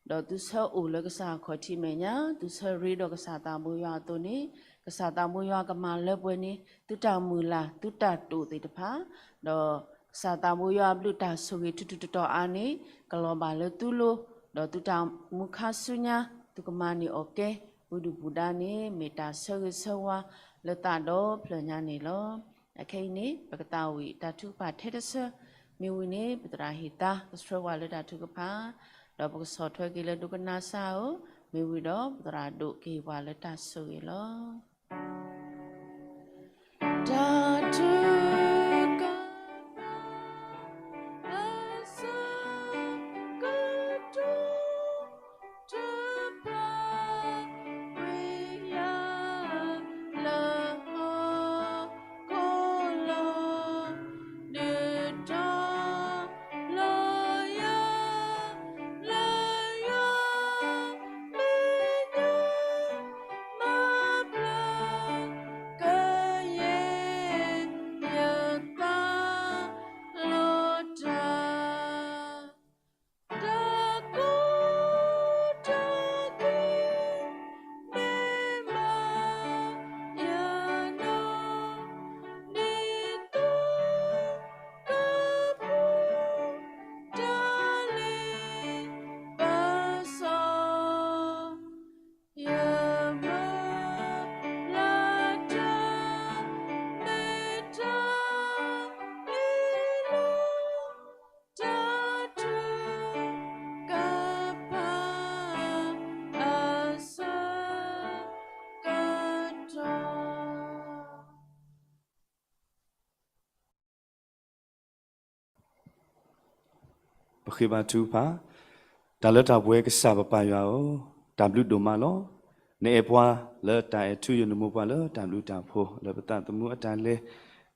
ဒီးသုဆၢအိၣ်လၢကစၢ်အခီၣ်ထံးမဲာ်ညါ, သုဆၢရ့ဒီးကစၢ်သးဘိယွၤအသိးန့ၣ်, ကစၢ်သးဘိယွၤကမၤလၢပှဲၤန့ၣ် သုတၢ်မုၢ်လၢ် သုတၢ်တိာ်သ့ၣ်တဖၣ်, ဒီးကစၢ်သးဘိယွၤအဘျုးတၢ်ဆိၣ်ဂ့ၤထူးထူးတီၤတီၤအါန့ၣ် ကလီၤဘၣ်လၢသုလိၤ, ဒီးသုတၢ်မူခါဆူညါ သုကမၤန့ၢ်အီၣ်ကဲ ဝံဒူၣ်ပူၤဒါန့ၣ် မ့ၢ်တၢ်ဆၢဂ့ၤဆၢဝါလၢသးဒီဖျၢၣ်ညါန့ၣ်လီၤ. အခဲအံၤန့ၣ် ပကသးဝံၣ်တၢ်ထုကဖၣ်ထဲတဆၢ, မ့ၢ်ဝံၤန့ၣ် ပသရၣ်ဟ့ၣ်သါ ကဆှၢပှၤလၢတၢ်ထုကဖၣ်, ဒီးပကဆီၣ်ထွဲက့ၤလၢဒိကနၣ်စၢ်ဧိၤ, မ့ၢ်ဝံၤဒီးပသရၣ်ဒိၣ်ကဟ့ၣ်ပှၤလၢတၢ်ဆိၣ်ဂ့ၤလီၤ. တၢ်ထုကဖၣ် အဆၢကတီၢ် ထုကဖၣ်ကွံာ်ယၤ လၢဟီၣ်ခိၣ်လီၤ, ဒုးတီၤလီၤယၤ လၢယွၤမဲာ်ညါ မၤဖျါကယဲၢ်ယသးလီၤတၢ် တၢ်ကူၣ်တၢ်သံ မ့ၢ်မၤယၤနီၢ် ဒ်သိးကဖှူတၢ်လ့ပစီ ယမုၢ်လၢ်တၢ် မ့ၢ်တၢ်အ့ၣ်လိာ် တၢ်ထုကဖၣ် အဆၢကတီၢ် ပဃ့ဘါထုကဖၣ်, တၢ်လၢတၢ်ပှဲၤကစၢ်ပပၢ်ယွၤဧၢ, တၢ်ဘျုးဒိၣ်မးလီၤ. နအဲၣ်ပှၤလၢတၢ်အဲၣ်ထူယိာ် နမိၢ်ပှၢ်လၢတၢ်ဘျုးတၢ်ဖှိၣ် လၢပသးသမူအတၢ်လဲၤ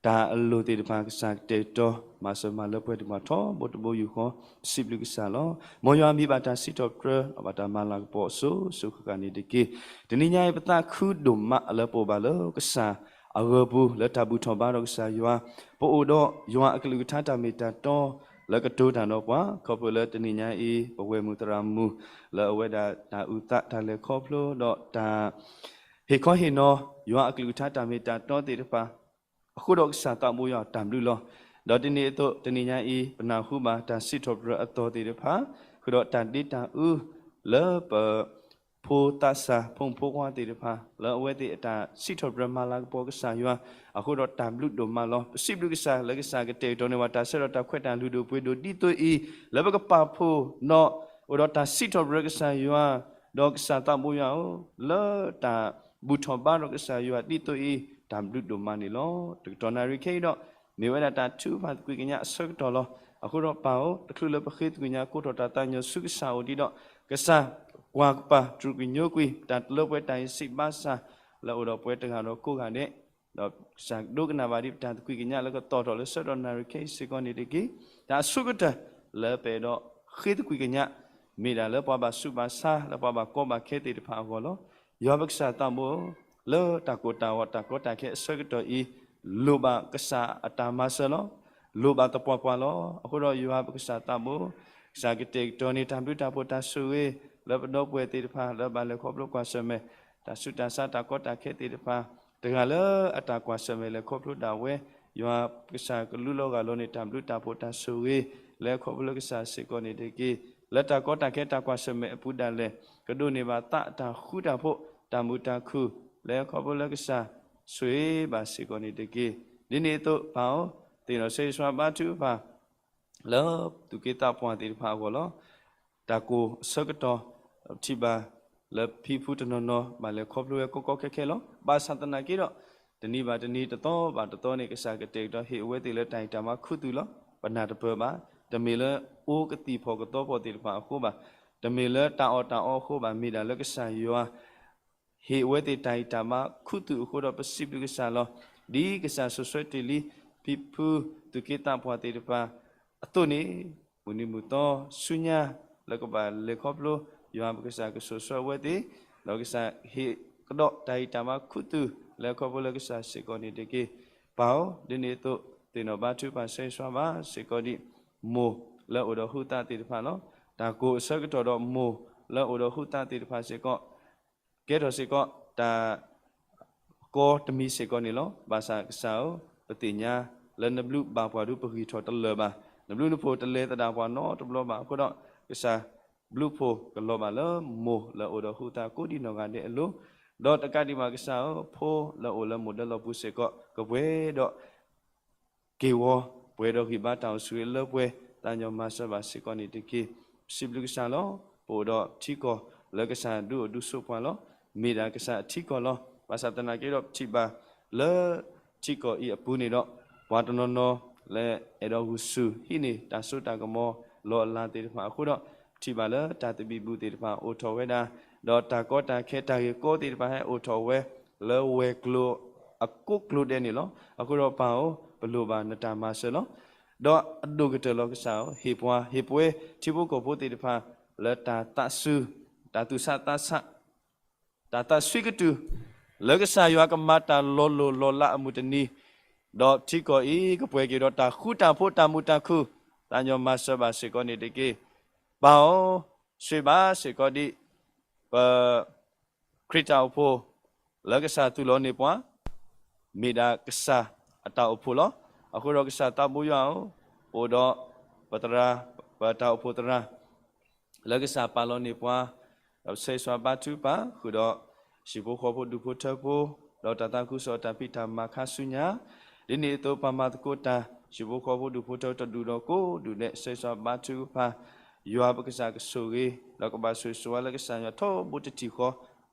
တၢ်အလိၣ်သ့ၣ်တဖၣ် ကစၢ်ကတဲာ်ကတီၤ မၤစၢၤမၤလၢပှဲၤဒံးပှၤထီဘိတဘိယူၢ်ဃီ ပစံးဘျုးကစၢ်လီၤ. မ်ယွၤမံဘၣ်တၢ်စံးထီၣ်ပတြၢၤ ဘၣ်တၢ်မၤလၤကပီၤအစိၤစိၤဃၣ်ဃၣ်န့ၣ်တက့ၢ်. တနံၤညါအံၤ ပသးခုဒိၣ်မးလၢပအိၣ်ဘၣ်လၢကစၢ်အဂီၤပူၤ လၢတၢ်ဘူၣ်ထီၣ်ဘါထီၣ်ကစၢ်ယွၤ, ပအိၣ်ဒီးယွၤအကလုၢ်ကထါတၢ်မ့ၢ်တၢ်တီ လၢကတိၤတၢ်ဒီးပှၤ, ခီဖျိလၢတနံၤညါအံၤ ပဝဲၢ်မုၣ်သရၣ်မုၣ် လၢအဝဲဒၣ်တၢ်အုၣ်သးတၢ်လဲၤခီဖျိဒီးတၢ် ဟ့ၣ်ခီဟ့ၣ်နီၤ ယွၤအကလုၢ်ကထါတၢ်မ့ၢ်တၢ်တီသ့ၣ်တဖၣ် အဃိဒီးကစၢ်သးဘိယွၤတၢ်ဘျုးလီၤ. ဒီးဒ်န့ၣ်အသိး တနံၤညါအံၤ ပနၢ်ဟူဘၣ်တၢ်စံးထီၣ်ပတြၢၤအသီသ့ၣ်တဖၣ် ဃုာ်ဒီးတၢ်ဒ့တၢ်အူ လၢပ ဖိသးစၢ် ဖိမုၣ်ဖိခွါသ့ၣ်တဖၣ် လၢအဝဲသ့ၣ်အတၢ်စံးထီၣ်ပတြၢၤမၤလၤကပီၤကစၢ်ယွၤ အဃိဒီးတၢ်ဘျုးဒိၣ်မးလီၤ. ပစံးဘျုးကစၢ်လၢကစၢ်ကတဲာ်ကတီၤန့ၢ်ဘၣ်တၢ်ဆၢဒီးတၢ်ခွဲးတၢ်ယာ်လုၢ်ဒိၣ်ပှ့ၤဒိၣ်ဒ်သိးအံၤ လၢပကပာ်ဖှိၣ်ဒီး အိၣ်ဒီးတၢ်စံးထီၣ်ပတြၢၤကစၢ်ယွၤ ဒီးကစၢ်သးဘိယွၤဧၢ, လၢတၢ်ဘူၣ်ထီၣ်ဘါထီၣ်ကစၢ်ယွၤဒ်သိးအံၤ တၢ်ဘျုးဒိၣ်မးန့ၣ်လီၤ. တကတီၢ်နၣ်ရံၣ်ခဲအံၤဒီး မ့ၢ်ဝဲဒၣ်တၢ်ထုကဖၣ်သကွံာ်ကညးအဆၢကတီၢ်လီၤ. အဃိဒီးပၢ်ဧၢ, တချုးလၢပဃ့သကွံာ်ကညးကိးထီၣ်တၢ်သးကညီၤဆူကစၢ်အအိၣ်ဒံးဒီး ကစၢ်ကွၢ်ကပၤတြူာ်ကွံာ်ညိကွံာ် တၢ်တလၢပှဲၤတၢ်အံၤစံးဘၣ်ဆၣ် လၢအိၣ်ဒီးပှၤတဂၤဒီးကိးဂၤဒဲး ဒီးကစၢ်ဒိကနၣ်ဘၣ်ဒံးပတၢ်သကွံာ်ကညးလၢကတီၢ်ထီၣ်လၢဆၢကတီၢ်နၣ်ရံၣ်ခဲအံၤစ့ၢ်ကီးန့ၣ်တက့ၢ်. တၢ်အဆိကတၢၢ်လၢပအဲၣ်ဒိးဃ့သကွံာ်ကညး မ့ၢ်ဒၣ်လၢပှၤဘၣ်ဆူးဘၣ်ဆါ လၢပှၤဘၣ်ကီဘၣ်ခဲသ့ၣ်တဖၣ်အဂီၢ်လီၤ. ယွၤပကစၢ်သးဘိ လၢတၢ်ကိၢ်တၢ်ဂီၤတၢ်ကီတၢ်ခဲအဆၢကတီၢ်အံၤ လိၣ်ဘၣ်ကစၢ်အတၢ်မၤစၢၤလီၤ. လိၣ်ဘၣ်သပှၢ်ပှၢ်လီၤ. အဃိဒီးယွၤပကစၢ်သးဘိ ကစၢ်ကတဲာ်ကတီၤန့ၢ်တၢ်ဘျုးတၢ်ဖှိၣ်တၢ်ဆိၣ်ဂ့ၤ လၢပဒီပုၢ်ဝဲၢ်သ့ၣ်တဖၣ် လၢဘၣ်လဲၤခီဖျိကွၢ်ဆၢၣ်မဲာ် တၢ်ဆူးတၢ်ဆါတၢ်ကီတၢ်ခဲသ့ၣ်တဖၣ် တဂၤလၢအတၢ်ကွၢ်ဆၢၣ်မဲာ်လဲၤခီဖျိဒၣ်ဝဲ ယွၤပကစၢ်ကလူလီၤဂာ်လီၤန့ၢ်တၢ်ဘျုးတၢ်ဖှိၣ်တၢ်ဆိၣ်ဂ့ၤ လၢခီဖျိလၢကစၢ်စ့ၢ်ကီးန့ၣ်တက့ၢ်. လၢတၢ်ကီတၢ်ခဲတၢ်ကွၢ်ဆၢၣ်မဲာ်အပူၤဒၣ်လဲာ် ကဒိးန့ၢ်ဘၣ်သးအတၢ်ဃူတၢ်ဖိး တၢ်မုာ်တၢ်ခုၣ် လၢခီဖျိလၢကစၢ်ဆိၣ်ဂ့ၤဘၣ်စ့ၢ်ကီးန့ၣ်တက့ၢ်. ဒ်န့ၣ်အသိးပၢ်ဧၢ, သ့ၣ်နီၣ်ဆၢဂ့ၤဆၢဝါဘါထုကဖၣ် လၢသူၣ်က့သးပှၢ်သ့ၣ်တဖၣ်အဂီၢ်လီၤ. တၢ်ကိၢ်အဆၢကတီၢ် ပထံၣ်ဘၣ်လၢဖံဖုတနီၤနီၤ ဘၣ်လဲၤခီဖျိဝဲကီကီခဲခဲလီၤ. ဘၣ်ဆၣ်သနာ်က့ဒီး တနံၤဘၣ်တနံၤ တသီဘၣ်တသီန့ၣ် ကစၢ်ကတဲာ်ကတီၤဟ့ၣ်အဝဲသ့ၣ်လၢတၢ်အံၣ်တၢ်မၤခူသူၣ်လီၤ. ပနၢ်တပၢၢ်ဘၣ်. တမ့ၢ်လၢအိၣ်ကသံၣ်ဖီၣ်ကသီဖီၣ်သ့ၣ်တဖၣ်အဃိဘၣ်. တမ့ၢ်လၢတၢ်အီၣ်တၢ်အီအဃိဘၣ်. မ့ၢ်ဒၣ်လၢကစၢ်ယွၤ ဟ့ၣ်အဝဲသ့ၣ်တၢ်အံၣ်တၢ်မၤခူသူၣ်အဃိဒီး ပစံးဘျုးကစၢ်လီၤ. ဒ်ကစၢ်စိၤဆှၢတ့ၢ်လံ ဖံဖု သူၣ်က့သးပှၢ်သ့ၣ်တဖၣ်အသိးန့ၣ် မုၢ်နံၤမုၢ်သီဆူညါ လၢကဘၣ်လဲၤခီဖျိ ယွၤပကစၢ်ကစိၤဆှၢအဝဲသ့ၣ် ဒီးကစၢ်ဟ့ၣ်ကဒီးတၢ်အံၣ်တၢ်မၤခူသူၣ် လၢခီဖျိလၢကစၢ်စ့ၢ်ကီးန့ၣ်တက့ၢ်. ပၢ်ဧၢ, ဒ်န့ၣ်အသိး သ့ၣ်နီၣ်ဘါထုကဖၣ်ဆၢဂ့ၤဆၢဝါဘၣ်စ့ၢ်ကီးဒံး မိၢ်လၢအိၣ်ဒီးဟုသးသ့ၣ်တဖၣ်လီၤ. တၢ်ကိၢ်အဆၢကတီၢ်ဒီးမိၢ်လၢအိၣ်ဒီးဟုသးသ့ၣ်တဖၣ်စ့ၢ်ကီး ကဲထီၣ်စ့ၢ်ကီးတၢ်ကီတမံၤစ့ၢ်ကီးန့ၣ်လီၤ. ဘၣ်ဆၣ်ကစၢ်ဧၢ, ပသ့ၣ်ညါလၢနဘျုးဘၣ်ပှၤဒုးပဂံၢ်ထီၣ်တလၢာ်ဘၣ်. နဘျုးနဖှိၣ်တလဲၤသဒၣ်ပှၤနီတဘျီဘၣ်အဃိဒီး ကစၢ်ဘျုးဖှိၣ်ကလီၤဘၣ်လၢမိၢ်လၢအိၣ်ဒီးဟုသးကိးဒံနီၢ်ဂၤဒဲးအလိၤ, ဒီးတကးဒံးဘၣ်ကစၢ်ဧၢ, ဖိလၢအိၣ်လၢမိၢ်ဒၢလီၢ်ပူၤစ့ၢ်ကီး ကပှဲၤဒီး က့ၢ်ဝီ ပှဲၤဒီးဂံၢ်ဘါတၢ်အိၣ်ဆူၣ်အိၣ်ချ့လၢပှဲၤ သးကညီၤမၤစၢၤဘၣ်စ့ၢ်ကီးန့ၣ်တက့ၢ်. ပစံးဘျုးကစၢ်လီၤ. ပအိၣ်ဒီးထံကီၢ်လၢကစၢ်ဒုးအိၣ်ဒုးဆိးပှၤလီၤ. မ့ၢ်ဒၣ်ကစၢ်အထံကီၢ်လီၤ. ဘၣ်ဆၣ်သနာ်က့ဒီး ပထံၣ်ဘၣ်လၢထံကီၢ်အံၤအပူၤန့ၣ်ဒီး ပှၤတနီၤနီၤလၢအဲၣ်ဒိးဂုာ်ဆူၣ်ဟံးန့ၢ်တၢ်စိတၢ်ကမီၤလီၤအလၤသ့ၣ်တဖၣ်အဃိဒီး ပထံၣ်ဘၣ်လၢတၢ်သဘံၣ်ဘုၣ်သ့ၣ်တဖၣ်အိၣ်ထီၣ်ဝဲဒၣ်, ဒီးတၢ်ကီတၢ်ခဲတၢ်ဂ့ၢ်ကီသ့ၣ်တဖၣ်ဟဲအိၣ်ထီၣ်ဝဲ လၢဝဲၤကျိၤအကိးကျိၤဒဲးန့ၣ်လီၤ. အဃိဒီးပၢ်ဧၢ, ပလိၣ်ဘၣ်နတၢ်မၤစၢၤလီၤ. ဒီးအဒိၣ်ကတၢၢ်လီၤကစၢ်ဧၢ, ဟ့ၣ်ပှၤဟ့ၣ်ပှဲၤထံဖိကီၢ်ဖိသ့ၣ်တဖၣ် လၢတၢ်သးစူၤ, တၢ်သူၣ်ဆးသးဆး, တၢ်သးဆှံကတုၢ်, လၢကစၢ်ယွၤကမၤတၢ်လီၤလိၢ်လီၤလးအမုၢ်တနံၤ, ဒီးထံကီၢ်အံၤကပှဲၤက့ၤဒီးတၢ်ဃူတၢ်ဖိးတၢ်မုာ်တၢ်ခုၣ်, သးကညီၤမၤစၢၤဘၣ်စ့ၢ်ကီးန့ၣ်တက့ၢ်. ပၢ်ဧၢ, ဆိၣ်ဂ့ၤဘၣ်စ့ၢ်ကီးဒံး ပ ခရံာ်တၢ်အိၣ်ဖှိၣ် လၢကစၢ်သူၣ်လီၤန့ၢ်ပှၤ, မ့ၢ်ဒၣ်ကစၢ်အတၢ်အိၣ်ဖှိၣ်လီၤ. အဃိဒီးကစၢ်သးဘိယွၤဧၢ, ပအိၣ်ဒီးပသရၣ်, ပတၢ်အိၣ်ဖှိၣ်သရၣ် လၢကစၢ်ပာ်လီၤန့ၢ်ပှၤ, ဒီးပဆၢဂ့ၤဆၢဝါဘါထုကဖၣ်ဃုာ်ဒီး ဟံၣ်ဖိဃီဖိဒူၣ်ဖိထၢဖိ, ဒီးတၢ်သးခုကစီၣ်တၢ်ဖံးတၢ်မၤခါဆူညါ, ဒ်န့ၣ်အသိးပှၤမၤသကိးတၢ် ဟံၣ်ဖိဃီဖိဒူၣ်ဖိထၢတဒူၣ်ဒီးကိးဒူၣ်ဒဲး ဆၢဂ့ၤဆၢဝါဘါထုကဖၣ် ယွၤပကစၢ်ကဆိၣ်ဂ့ၤ, ဒီးကဘၣ်ဆိၣ်ဂ့ၤဆိၣ်ဝါလၢကစၢ်ယွၤထီဘိတထံၣ်ဃီ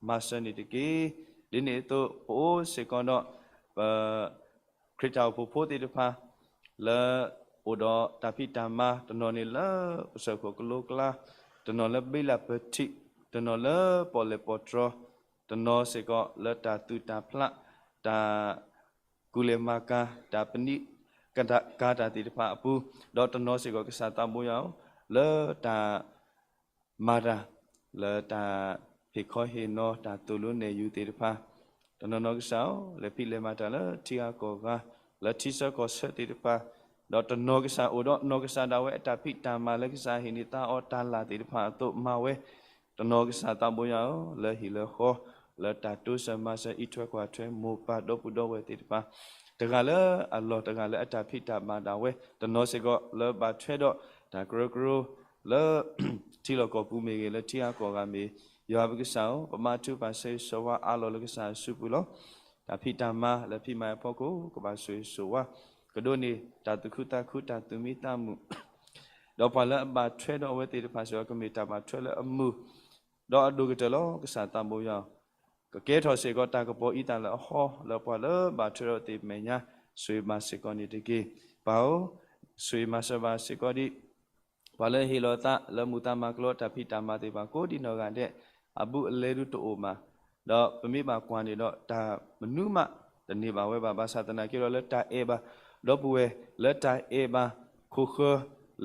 မၤစၢၤန့ၣ်တက့ၢ်. ဒ်န့ၣ်အသိး ပအိၣ်စ့ၢ်ကီးဒီး ပ ခရံာ်တၢ်အိၣ်ဖှိၣ်ဖိသ့ၣ်တဖၣ် လၢအိၣ်ဒီးတၢ်ဖံးတၢ်မၤ, တနီၤန့ၣ်လၢပစၢၢ်ခိၣ်ကလိကျါ, တနီၤလၢဘ့လၣ်ပထံး, တနီၤလၢပီၣ်လဲၣ်ပီၣ်တြီၤ, တနီၤစ့ၢ်ကီးလၢတၢ်သူၣ်တၢ်ဖျး, တၢ်ကူၣ်လဲၤမၤကၤ, တၢ်ပနံးကၤတၢ်သ့ၣ်တဖၣ်အပူၤ, ဒီးတနီၤစ့ၢ်ကီးကစၢ်သးဘိယွၤဧၢ, လၢတၢ် မၤတၢ်လၢတၢ်ဟ့ၣ်ခီဟ့ၣ်နီၤ တၢ်သိၣ်လိနဲၣ်ယုၤသ့ၣ်တဖၣ်, တနီၤနီၤကစၢ်ဧၢ, လဲၤဖံးလဲၤမၤတၢ်လၢထံဂၤကီၢ်ဂၤ, လၢထံဆၢကီၢ်ဆၢသ့ၣ်တဖၣ်, ဒီးတနီၤကစၢ်အိၣ်ဒီးနီၢ်ကစၢ်ဒၣ်ဝဲအတၢ်ဖံးတၢ်မၤလၢကစၢ်ဟ့ၣ်န့ၢ်သးအီၤတၢ်လၢ်သ့ၣ်တဖၣ်အသိးမၤဝဲ, တနီၤကစၢ်သးဘိယွၤဧၢ, လၢဟံၣ်လၢဃီ, လၢတၢ်တိစၢၤမၤစၢၤအံးထွဲကွၢ်ထွဲမိၢ်ပၢ်ဒီပုၢ်ဒီဝဲၢ်သ့ၣ်တဖၣ်, တဂၤလၢအလီၢ်တဂၤလၢအတၢ်ဖံးတၢ်မၤဒၣ်ဝဲ, တနီၤစ့ၢ်ကီးလၢဘၣ်ထွဲဒီးတၢ်ကရၢကရိ လၢ ထံလီၢ်ကီၢ်ပူၤမ့ၢ်ဂ့ၤ, လၢထံဂၤကီၢ်ဂၤမ့ၢ်ဂ့ၤ, ယွၤပကစၢ်ဧၢ, ပမၤထုကဖၣ်ဆၢဂ့ၤဆၢဝါအါလီၤလၢကစၢ်အစုပူၤလီၤ. တၢ်ဖံးတၢ်မၤလၢဖံးမၤအဖီခိၣ် ကဘၣ်ဆိၣ်ဂ့ၤဆိၣ်ဝါ, ကဒိးန့ၢ်တၢ်သူၣ်ခုသးခု တၢ်သူၣ်မံသးမုာ်, ဒီးပှၤလၢအဘၣ်ထွဲဒီးအဝဲသ့ၣ်တဖၣ်စ့ၢ်ကီး ကမ့ၢ်တၢ်ဘၣ်ထွဲလၢအမုာ်, ဒီးအဒိၣ်ကတၢၢ်လီၤ. ကစၢ်သးဘိယွၤဧၢ, ကကဲထီၣ်စ့ၢ်ကီးတၢ်ကပီၤအံသၣ်လၢအဟီ လၢပှၤလၢဘၣ်ထွဲဒီးသ့ၣ်မဲာ်ညါ, ဆိၣ်ဂ့ၤမၤစ့ၢ်ကီးန့ၣ်တက့ၢ်. ပၢ်ဧၢ, ဆိၣ်ဂ့ၤမၤစၢၤဘၣ်စ့ၢ်ကီးဒံး ပှၤလၢဟ့ၣ်လီၤသးလၢမုာ်သးမၤကျိၤတၢ်ဖံးတၢ်မၤသ့ၣ်တဖၣ် ကိးဒံနီၢ်ဂၤဒဲး, အဘူးအလဲဒုးတအိၣ်ဘၣ်, ဒီးပမ့ၢ်ဘၣ်ကွၢ်န့ၣ်ဒီး တၢ်မနုၤမး တန့ၢ်ဘၣ်ဝဲဘၣ်. ဘၣ်ဆၣ်သနာ်က့ဒီး လၢတၢ်အဲၣ်ဘၣ်ဒီပုၢ်ဝဲၢ်, လၢတၢ်အဲၣ်ဘၣ်ခိၣ်ဃၢၤ,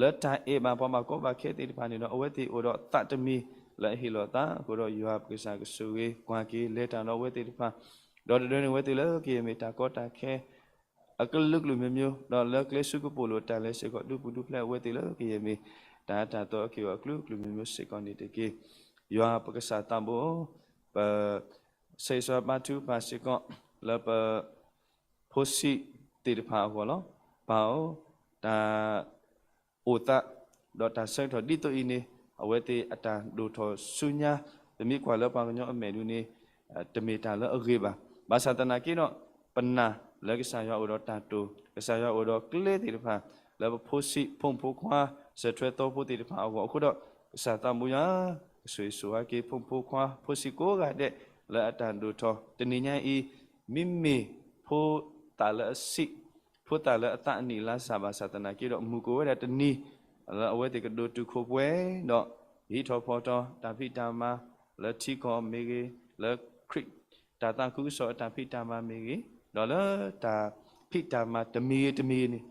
လၢတၢ်အဲၣ်ဘၣ်ပှၤဘၣ်ကီဘၣ်ခဲသ့ၣ်တဖၣ်န့ၣ်ဒီး အဝဲသ့ၣ်အိၣ်ဒီးသးတမံၤလၢအဟ့ၣ်လီၤသးအဃိဒီး ယွၤပကစၢ်ကဆိၣ်ဂ့ၤကွၢ်က့ၤလဲၤတၢ်ဒီးအဝဲသ့ၣ်တဖၣ်, ဒီးတဒၢန့ၣ်အဝဲသ့ၣ်လၢကယဲၢ်မ့ၢ်တၢ်ကီတၢ်ခဲ အကလုာ်ကလုာ်မျိုးမျိုး, ဒီးလၢကျဲဆူကပိာ်လိာ်တၢ်လဲၤစ့ၢ်ကီး ဒုးပူၤဒုးဖျဲးအဝဲသ့ၣ်လၢကယဲၢ်မ့ၢ် တၢ်တၢ်သီအက့ၢ်အဂီၤအကလုာ်ကလုာ်မျိုးမျိုးစ့ၢ်ကီးန့ၣ်တက့ၢ်. ယွၤပကစၢ်သးဘိ, ပ, ဆၢဂ့ၤဆၢဝါဘါထုကဖၣ်စ့ၢ်ကီး, လၢပ, ဖိဆံးသ့ၣ်တဖၣ်အဂီၢ်လီၤ. ပၢ်ဧၢ, တၢ် အိၣ်သး, ဒီးတၢ်ဆၢကတီၢ်ဒ်သိးအံၤန့ၣ်, အဝဲသ့ၣ်အတၢ်ဒိၣ်ထီၣ်ဆူညါ, ပမ့ၢ်ကွၢ်လၢပှၤကညီအမဲာ်ဒုန့ၣ်, တမ့ၢ်တၢ်လၢအဂ့ၤဘၣ်. ဘၣ်ဆၣ်သနာ်က့ဒီး, ပနာ်လၢကစၢ်ယွၤအိၣ်ဒီးတၢ်တိာ်, ကစၢ်ယွၤအိၣ်ဒီးကျဲသ့ၣ်တဖၣ်, လၢပဖိဆံးဖိမုၣ်ဖိခွါ, စၢၤထွဲသီဖိသ့ၣ်တဖၣ်အဂီၢ်အဃိဒီး, ကစၢ်သးဘိယွၤ, ကဆိၣ်ဂ့ၤဆိၣ်ဝါက့ၤဖိမုၣ်ဖိခွါ, ဖိဆံးကိးဂၤဒဲး, လၢအတၢ်ဒိၣ်ထီၣ်, တနံၤညါအံၤ, မ့မ့ၢ်ဖိသၣ်လၢအဆံး ဖိသၣ်လၢအသးအနံၣ်လါစၢ်ဘၣ်ဆၣ်သနာ်က့ဒီး မုၢ်ကအိၣ်ဝဲဒၣ်တနံၤ, လၢအဝဲသ့ၣ်ကဒိၣ်တုာ်ခိၣ်ပှဲၤ, ဒီးဟံးထီၣ်ဖီၣ်ထီၣ် တၢ်ဖံးတၢ်မၤ, လၢထံကီၢ်မ့ၢ်ဂ့ၤ, လၢခရံာ်တၢ်သးခုကစီၣ်အတၢ်ဖံးတၢ်မၤမ့ၢ်ဂ့ၤ, ဒီးလၢတၢ်ဖံးတၢ်မၤတမံၤဂ့ၤတမံၤဂ့ၤန့ၣ်,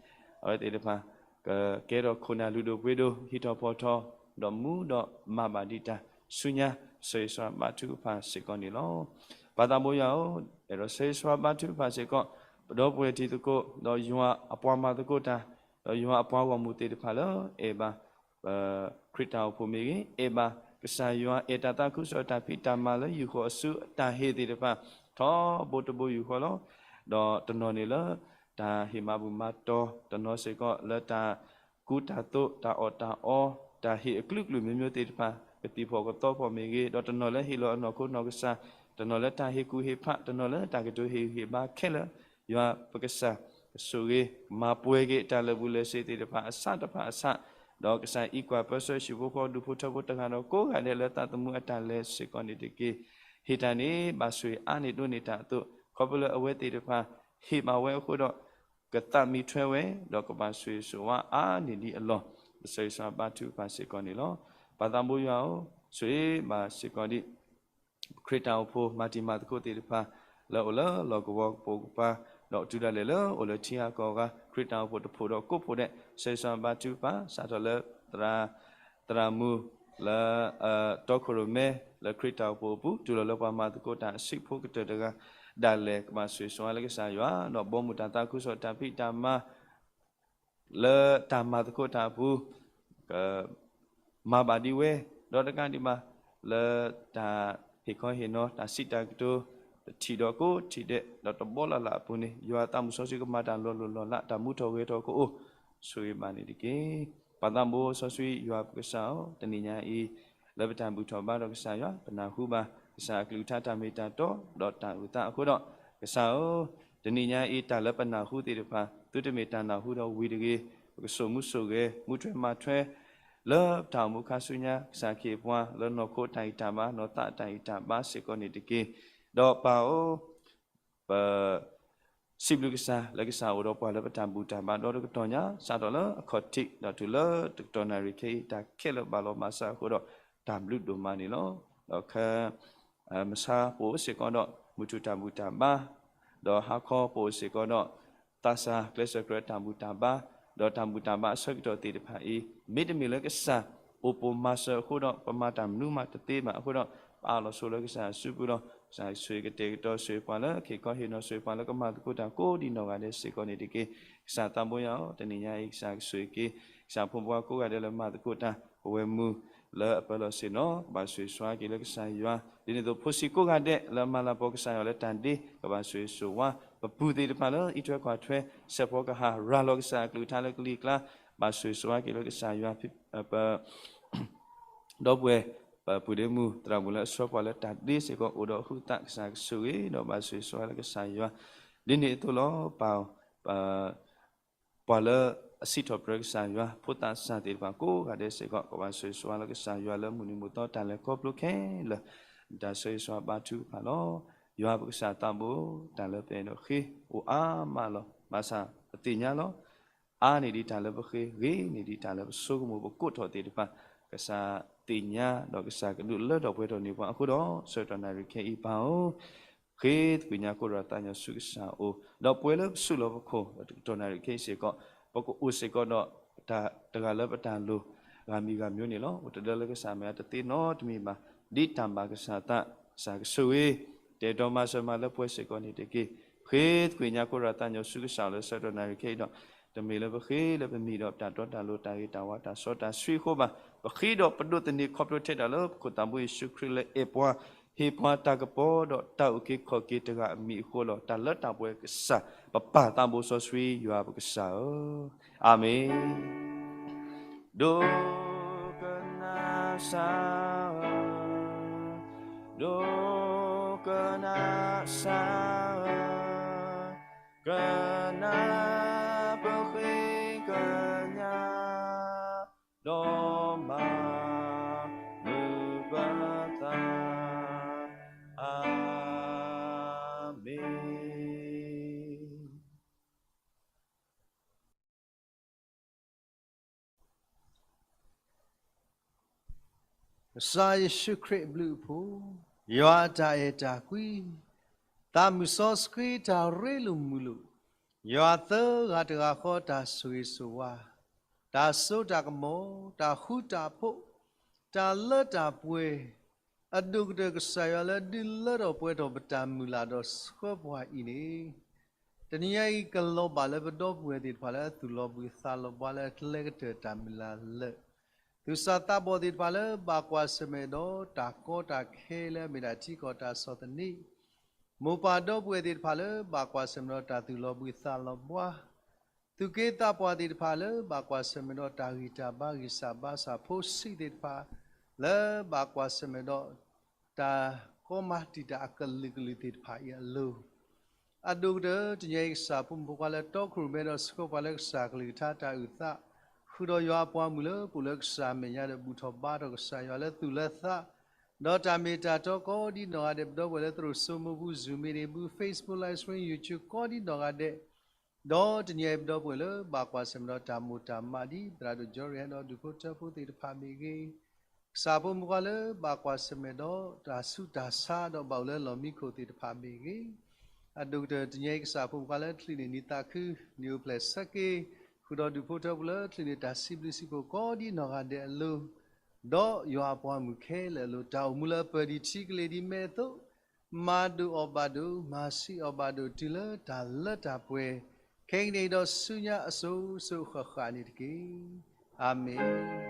အဝဲသ့ၣ်တဖၣ်, ကကဲထီၣ်ခိၣ်နၢ်လုၢ်ဒိၣ်ပှ့ၤဒိၣ် ဟံးထီၣ်ဖီၣ်ထီၣ်, ဒီးမူဒီးမၤဘၣ်ဒံးတၢ်ဆူညါ, ဆၢဂ့ၤဆၢဝါဘါထုကဖၣ်စ့ၢ်ကီးန့ၣ်လီၤ. ပၢ်သးဘိယွၤဧၢ, အဲၣ်ဒိးဆၢဂ့ၤဆၢဝါဘါထုကဖၣ်စ့ၢ်ကီး, ပဒီပုၢ်ဝဲၢ်တံၤသကိး, ဒီးယွၤအပှၤမၤသကိးတၢ်, ဒီးယွၤအပှၤဂီၢ်မုၢ်သ့ၣ်တဖၣ်လၢအဲၣ်ဘၣ်, ခရံာ်တၢ်အိၣ်ဖှိၣ်မ့ၢ်ဂ့ၤ, အဲၣ်ဘၣ်ကစၢ်ယွၤ, အဲၣ်တၢ်သးခုကစီၣ်တၢ်ဖံးတၢ်မၤလၢယူၢ်ဃီၤအစုအတၢ်ဟ့ၣ်သ့ၣ်တဖၣ်, ထီဘိတဘိယူၢ်ဃီလီၤ. ဒီးတနီၤန့ၣ်လၢတၢ်ဟ့ၣ်မၤဘူၣ်မၤတီၤ, တနီၤစ့ၢ်ကီးလၢတၢ်ကူတၢ်သိး, တၢ်အီၣ်တၢ်အီ, တၢ်ဟ့ၣ်အကလုာ်ကလုာ်မျိုးမျိုးသ့ၣ်တဖၣ်, ကသံၣ်ဖီၣ်ကသီဖီၣ်မ့ၢ်ဂ့ၤ, ဒီးတနီၤလၢဟ့ၣ်လီၤအနီၢ်ခိနီၢ်ကစၢ်, တနီၤလၢတၢ်ဟ့ၣ်ကူၣ်ဟ့ၣ်ဖး, တနီၤလၢတၢ်ကတိၤဟ့ၣ်ဂံၢ်ဟ့ၣ်ဘါခဲလၢာ်, ယွၤပကစၢ်, ကဆိၣ်ဂ့ၤ, မၤပှဲၤက့ၤတၢ်လၢာ်ဘူၣ်လၢာ်စ့ၤသ့ၣ်တဖၣ်အစးတဖၣ်အစး, ဒီးကစၢ်အံးကွၢ်ပၢဆှၢဟံၣ်ဖိဃီဒူၣ်ဖိထၢဖိတဂၤဒီးကိးဂၤဒဲး လၢသးသမူအတၢ်လဲၤစ့ၢ်ကီးန့ၣ်တက့ၢ်. ဟ့ၣ်တၢ်န့ၣ် ဘၣ်ဆိၣ်ဂ့ၤအါန့ၢ်ဒိၣ်န့ၢ်တၢ်အသိး, ခီဖျိလၢအဝဲသ့ၣ်တဖၣ်ဟ့ၣ်ဘၣ်ဝဲအဃိဒီး, ကသးမံထွဲဝဲ, ဒီးကဘၣ်ဆိၣ်ဂ့ၤဆိၣ်ဝါအါန့ၢ်ဒံးအလီၢ်, ပဆၢဂ့ၤဆၢဝါဘါထုကဖၣ်စ့ၢ်ကီးန့ၣ်လီၤ. ပၢ်သးဘိယွၤဧၢ, ဆိၣ်ဂ့ၤဘၣ်စ့ၢ်ကီးဒံး ခရံာ်တၢ်အိၣ်ဖှိၣ်မၤတံၤမၤသကိးသ့ၣ်တဖၣ်, လၢအိၣ်လၢလီၢ်ကဝီၤကပိာ်ကပၤ, ဒီးတုၤဒၣ်လဲာ်လၢအိၣ်လၢထံဂၤကီၢ်ဂၤ, ခရံာ်တၢ်အိၣ်ဖှိၣ်တဖှိၣ်ဒီးကိးဖှိၣ်ဒဲး, ဆၢဂ့ၤဆၢဝါဘါထုကဖၣ်, စးထီၣ်လၢ သရၣ်မုၣ်လၢ တီခိၣ်ရိၣ်မဲ လၢခရံာ်တၢ်အိၣ်ဖှိၣ်အပူၤ, တုၤလီၤလၢပှၤမၤသကိးတၢ်အဆံးဖိကတၢၢ်တဂၤ, ဒၣ်လဲာ်ကဘၣ်ဆိၣ်ဂ့ၤဆိၣ်ဝါလၢကစၢ်ယွၤ, ဒီးဘီမုၢ်တၢ်သးခုကစီၣ်တၢ်ဖံးတၢ်မၤ လၢတၢ်မၤသကိးတၢ်အပူၤ, ကမၤဘၣ်ဒံးဝဲ, ဒီးတကးဒံးဘၣ်, လၢတၢ်ဟ့ၣ်ခီဟ့ၣ်နီၤ တၢ်စံးတၢ်ကတိၤ, တထံၣ်ဒီးကိးထံၣ်ဒဲး, ဒီးတဘီလၢ်လၢ်အပူၤန့ၣ်, ယွၤသးမုၢ်စီဆှံကမၤတၢ်လီၤလိၢ်လီၤလး, တၢ်မူထီၣ်ဂဲၤထီၣ်ကအိၣ်, ဆိၣ်ဂ့ၤဘၣ်န့ၣ်တက့ၢ်. ပၢ်သးဘိစီဆှံယွၤပကစၢ်ဧၢ, တနံၤညါအံၤ, လၢပတၢ်ဘူၣ်ထီၣ်ဘါဒီးကစၢ်ယွၤ, ပနၢ်ဟူဘၣ်ကစၢ်အကလုၢ်ကထါတၢ်မ့ၢ်တၢ်တီ, ဒီးတၢ်အုၣ်သးအဃိဒီး, ကစၢ်ဧၢ, တနံၤညါအံၤ တၢ်လၢပနၢ်ဟူသ့ၣ်တဖၣ်, သုတမ့ၢ်တၢ်နၢ်ဟူဒီးဝံၤတဂ့ၤ, ပကဆိၣ်မူဆိၣ်ဂဲၤ, မူထွဲမၤထွဲ, လၢပတၢ်အိၣ်မူခါဆူညါ, ကစၢ်ခ့ပှၤ, လၢနီၢ်ခိတၢ်ဂံၢ်တၢ်ဘါ, နီၢ်သးတၢ်ဂံၢ်တၢ်ဘါစ့ၢ်ကီးန့ၣ်တက့ၢ်. ဒီးပၢ်ဧၢ, ပ စံးဘျုးကစၢ် လၢကစၢ်အိၣ်ဒီးပှၤလၢပတၢ်ဘူၣ်တၢ်ဘါဒီတကတီၢ်ညါ, စးထီၣ်လၢအခီၣ်ထံး ဒီးတုၤလၢတကတီၢ်နၣ်ရံၣ်ခဲအံၤ တၢ်ခဲလၢာ်ဘၣ်လီၤမၤစၢၤအဃိဒီး တၢ်ဘျုးဒိၣ်မးန့ၣ်လီၤ. ဒီးခဲ မဆါပအိၣ်စ့ၢ်ကီးဒီး မုၢ်ထူၣ်တၢ်ဘူၣ်တၢ်ဘါ, ဒီးဟါခီပအိၣ်စ့ၢ်ကီးဒီး သးစၢ်ကျဲးစၢးကြၢးတၢ်ဘူၣ်တၢ်ဘါ, ဒီးတၢ်ဘူၣ်တၢ်ဘါအဆၢကတီၢ်သ့ၣ်တဖၣ်အံၤ, မ့တမ့ၢ်လၢကစၢ်အိၣ်ပိာ်မၤစၢၤအဃိဒီး ပမၤတၢ်မနုၤမးတသ့ဘၣ်အဃိဒီး, ပအၢၣ်လီၤဆိးလၢကစၢ်အစုပူၤဒီး ကစၢ်ဆိၣ်ဂ့ၤကတဲာ်ကတီၤဆိၣ်ဂ့ၤပှၤလၢခ့ၣ်ခီဟ့ၣ်နီၤ ဆိၣ်ဂ့ၤပှၤလၢကမၤသကိးတၢ်ကိးဒံးနီၢ်ဂၤဒဲးစ့ၢ်ကီးန့ၣ်တက့ၢ်. ကစၢ်သးဘိယွၤဧၢ, တနံၤညါအံၤ ကစၢ်ကဆိၣ်ဂ့ၤက့ၤ ကစၢ်ဖိပှၤကိးဂၤဒဲးလၢမၤသကိးတၢ် ပဝဲမုၢ်လၢအပၢလီၤဆ့ၣ်နီၤ, ကဘၣ်ဆိၣ်ဂ့ၤဆိၣ်ဝါက့ၤလၢကစၢ်ယွၤ, ဒ်န့ၣ်အသိးဖိဆံးကိးဂၤဒဲးလၢမၤလၤကပီၤကစၢ်ယွၤလၢတၢ်ဒ့ ကဘၣ်ဆိၣ်ဂ့ၤဆိၣ်ဝါ, ပပုၢ်သ့ၣ်တဖၣ်လၢအံးထွဲကွၢ်ထွဲ ဆဲးဖီကဟၣ်ရၤလီၤကစၢ်အကလုၢ်ကထါလၢကလံၤကျါ, ဘၣ်ဆိၣ်ဂ့ၤဆိၣ်ဝါက့ၤလၢကစၢ်ယွၤ, ပ ဒီပုၢ်ဝဲၢ် ပပုၢ်ဒ့မုၣ်သရၣ်မုၣ်လၢအဆှၢပှၤလၢတၢ်ဒ့စ့ၢ်ကီး အိၣ်ဒီးဟုသးကစၢ်ကဆိၣ်ဂ့ၤ ဒီးဘၣ်ဆိၣ်ဂ့ၤဆိၣ်ဝါလၢကစၢ်ယွၤ, ဒ်န့ၣ်အသိးလီၤ. ပၢ် ပှၤလၢအစံးထီၣ်ပတြၢၤကစၢ်ယွၤ ဖိသၣ်စၢ်သ့ၣ်တဖၣ်ကိးဂၤဒဲးစ့ၢ်ကီး ကဘၣ်ဆိၣ်ဂ့ၤဆိၣ်ဝါလၢကစၢ်ယွၤလၢမုၢ်နံၤမုၢ်သီတၢ်လဲၤခီဖျိခဲလၢာ်, တၢ်ဆိၣ်ဂ့ၤဆိၣ်ဝါဘါထုကဖၣ်လီၤ. ယွၤပကစၢ်သးဘိ, တၢ်လၢပအဲၣ်ဒိးဃ့ အိၣ်အါမးလီၤ. ဘၣ်ဆၣ်ပသ့ၣ်ညါလီၤ. အါန့ၢ်ဒံးတၢ်လၢပဃ့, ဂ့ၤန့ၢ်ဒံးတၢ်လၢပဆိကမိၣ်ပကိးထီၣ်သ့ၣ်တဖၣ်, ကစၢ်သ့ၣ်ညါဒီးကစၢ်ကဒုးလၢထီၣ်ပှဲၤထီၣ်န့ၢ်ပှၤအဃိဒီး ဆၢကတီၢ်နၣ်ရံၣ်ခဲအံၤပၢ်ဧၢ ဃ့သကွံာ်ညါခိၣ်ဒီးသးညီဆူကစၢ်အအိၣ်, ဒီးပဝဲလၢပဆူၣ်လီၤပခိၣ် တကတီၢ်နၣ်ရံၣ်ခဲအံၤစ့ၢ်ကီး ပကအိၣ်စ့ၢ်ကီးဒီး တၢ်တဂၤလၢပတၢ်လိၤ ဂၤမံၤဂၤမံၤန့ၣ်လီၤ. အိၣ်တဒၢလၢကစၢ်မဲာ်ညါတသ့နီတမံၤဘၣ်, ဒ်တၢ်မၤကစၢ်သး ကစၢ်ကဆိၣ်ဂ့ၤ တဲာ်တီမၤစၢၤမၤလၢပှဲၤစ့ၢ်ကီးန့ၣ်တက့ၢ်. ဃ့သကွံာ်ညါခိၣ်ဒီးသးညီဆူကစၢ်လၢဆၢကတီၢ်နၣ်ရံၣ်ခဲအံၤဒီး တမ့ၢ်လၢပဃ့လၢပမံၤဒီးပတၢ်တီတၢ်လိၤ တၢ်ဂ့ၤတၢ်ဝါ တၢ်စီတၢ်ဆှံအဃိဘၣ်. ပဃ့ဒီးပဒိးသန့ၤခီဖျိထဲဒၣ်လၢပခိၣ်သးဘိယ့ၣ်ၡူးခရံာ်လၢအဲၣ်ပှၤ ဟ့ၣ်ပှၤတၢ်ကပီၤ ဒီးတၢ်အုၣ်က့ၤခီၣ်က့ၤတဂၤအမံၤအဃိလီၤ. တၢ်လၢတၢ်ပှဲၤကစၢ် ပပၢ်သးဘိစီဆှံယွၤပကစၢ်ဧၢ, အၤမ့ၣ်. ဒိကနၣ်စၢ်ဧၢ, ဒိကနၣ်စၢ်ဧၢ, ကနၣ်ပဃ့ကညး ဒီးမၤမုာ်ပသး, အၤမ့ၣ်. ကစၢ်ယ့ၣ်ၡူးခရံာ်အဘျုးအဖှိၣ်, ယွၤအတၢ်အဲၣ်တၢ်ကွံ, သးမုၢ်စီဆှံတၢ်ရ့လိာ်မုာ်လိာ်, ယွၤသၢဂၤတဂၤဃီတၢ်ဆိၣ်ဂ့ၤဆိၣ်ဝါ, တၢ်စိတၢ်ကမီၤ, တၢ်ဃူတၢ်ဖိး, တၢ်လၢတၢ်ပှဲၤ, အဒိၣ်ကတၢၢ်ကစၢ်ယွၤလၢဒုးလၢထီၣ်ပှဲၤထီၣ်ပတၢ်မုၢ်လၢ်ဒီးဆှၢပှၤအံၤန့ၣ် တနံၤညါအံၤကလီၤဘၣ်လၢပဒီပုၢ်ဝဲၢ်သ့ၣ်တဖၣ်လၢအသူၣ်လီၤဘှံးသးလီၤဘှါလၢအကျဲကတၢၢ်တၢ်မုၢ်လၢ်လၢာ်, သူၣ်စၢ်သးဘီၣ်သ့ၣ်တဖၣ်လၢဘၣ်ကွၢ်ဆၢၣ်မဲာ်ဒီးတၢ်ကီတၢ်ခဲလၢအမ့ၢ်ဒၣ်ထံကီၢ်တၢ်ဆီၣ်သနံး, မိၢ်ပၢ်ဒီပုၢ်ဝဲၢ်သ့ၣ်တဖၣ်လၢဘၣ်ကွၢ်ဆၢၣ်မဲာ်ဒီးတၢ်သူၣ်လီၤဘှံးသးလီၤဘှါ, သူၣ်က့သးပှၢ်သ့ၣ်တဖၣ်လၢဘၣ်ကွၢ်ဆၢၣ်မဲာ်ဒီးတၢ်ဂံၢ်တၢ်ဘါဂံၢ်စၢ်ဘါစၢ်ဖိဆံးသ့ၣ်တဖၣ် လၢဘၣ်ကွၢ်ဆၢၣ်မဲာ်ဒီး တၢ်ကီမၤတံာ်တာ်အကလုာ်ကလုာ်သ့ၣ်တဖၣ်အံၤအလိၤ, အဒိၣ်ကတၢၢ်တနံၤအံၤကစၢ်ဖိမုၣ်ဖိခွါလၢတီခိၣ်ရိၣ်မဲဒီးဆှၢပှၤလၢကစၢ်ကလုၢ်ကထါတၢ်အုၣ်သး, ဃုာ်ဒီးယွၤအပှၤမုၣ်လၢပအိၣ်လၢကစၢ်မဲာ်ညါဒီးဘူၣ်ထီၣ်ဘါထီၣ်ကစၢ်ယွၤလၢသူၣ်လၢသး, ဒီးတၢ်မ့ၢ်တၢ်တီကိးဒံနီၢ်ဂၤဒဲး ပဒီပုၢ်ဝဲၢ်လၢသရိာ်စိမိၢ်ပူၤ Zoom meeting ပူၤ Facebook live stream YouTube ကိးဒံနီၢ်ဂၤဒဲး, ဒီးတနံၤအံၤပဒီပုၢ်ဝဲၢ်လၢဘၣ်ကွၢ်ဆၢၣ်မဲာ်ဒီးတၢ်မိၢ်တၢ်မးဒ်သရၣ်ဒိၣ်ကၠီရံဟဲဒီးဒူၣ်ဖိထၢဖိသ့ၣ်တဖၣ်မ့ၢ်ဂ့ၤ, ကစၢ်ဖိမုၣ်ဖိခွါလၢဘၣ်ကွၢ်ဆၢၣ်မဲာ်ဒီးတၢ်ဆူးတၢ်ဆါဒီးဘၣ်အိၣ်လၢလီၢ်မံခိၣ်သ့ၣ်တဖၣ်မ့ၢ်ဂ့ၤ, အဒိၣ်ကတၢၢ်တနံၤအံၤကစၢ်ဖိမုၣ်ဖိခွါလၢချံးန့ၢ်နံၤသးခု နံၤအိၣ်ဖျဲၣ်ဆၢက့ၤ, ဃုာ်ဒီးဒူၣ်ဖိထၢဖိလၢချံးန့ၢ်တၢ်စံးဘျုးစံးဖှိၣ်ကိးဒံနီၢ်ဂၤဒဲးအလိၤ, ဒီးယွၤအပှၤမုၣ်ခဲလၢာ်အလိၤ တၢ်အိၣ်မူလၢအပၢၢ်ဒံးထံကလ့ၤဒ်မဲာ်အသိး မၤဒိၣ်အီၤဘၣ်ဒိၣ် မၤဆံးအီၤဘၣ်ဒိၣ် တုၤလၢတၢ်လၢတၢ်ပှဲၤ, ခဲကနံၣ်အံၤဒီးဆူညါအစိၤစိၤအဃၣ်ဃၣ်န့ၣ်တက့ၢ်. အၤမ့ၣ်,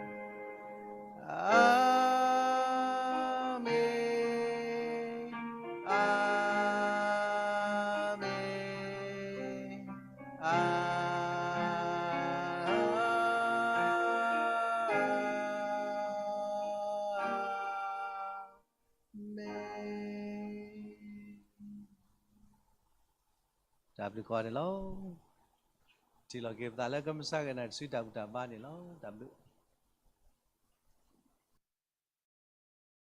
အၤမ့ၣ်, အၤမ့ၣ်, အၤ မ့ၢ် တၢ်ဘျုးကိးဂၤဒဲးလီၤ. ထံၣ်လိာ်က့ၤပသးလၢကမုၢ်ဆါဂဲၤနၤတစုတၢ်ဘူၣ်တၢ်ဘါန့ၣ်လီၤ. တၢ်ဘျုး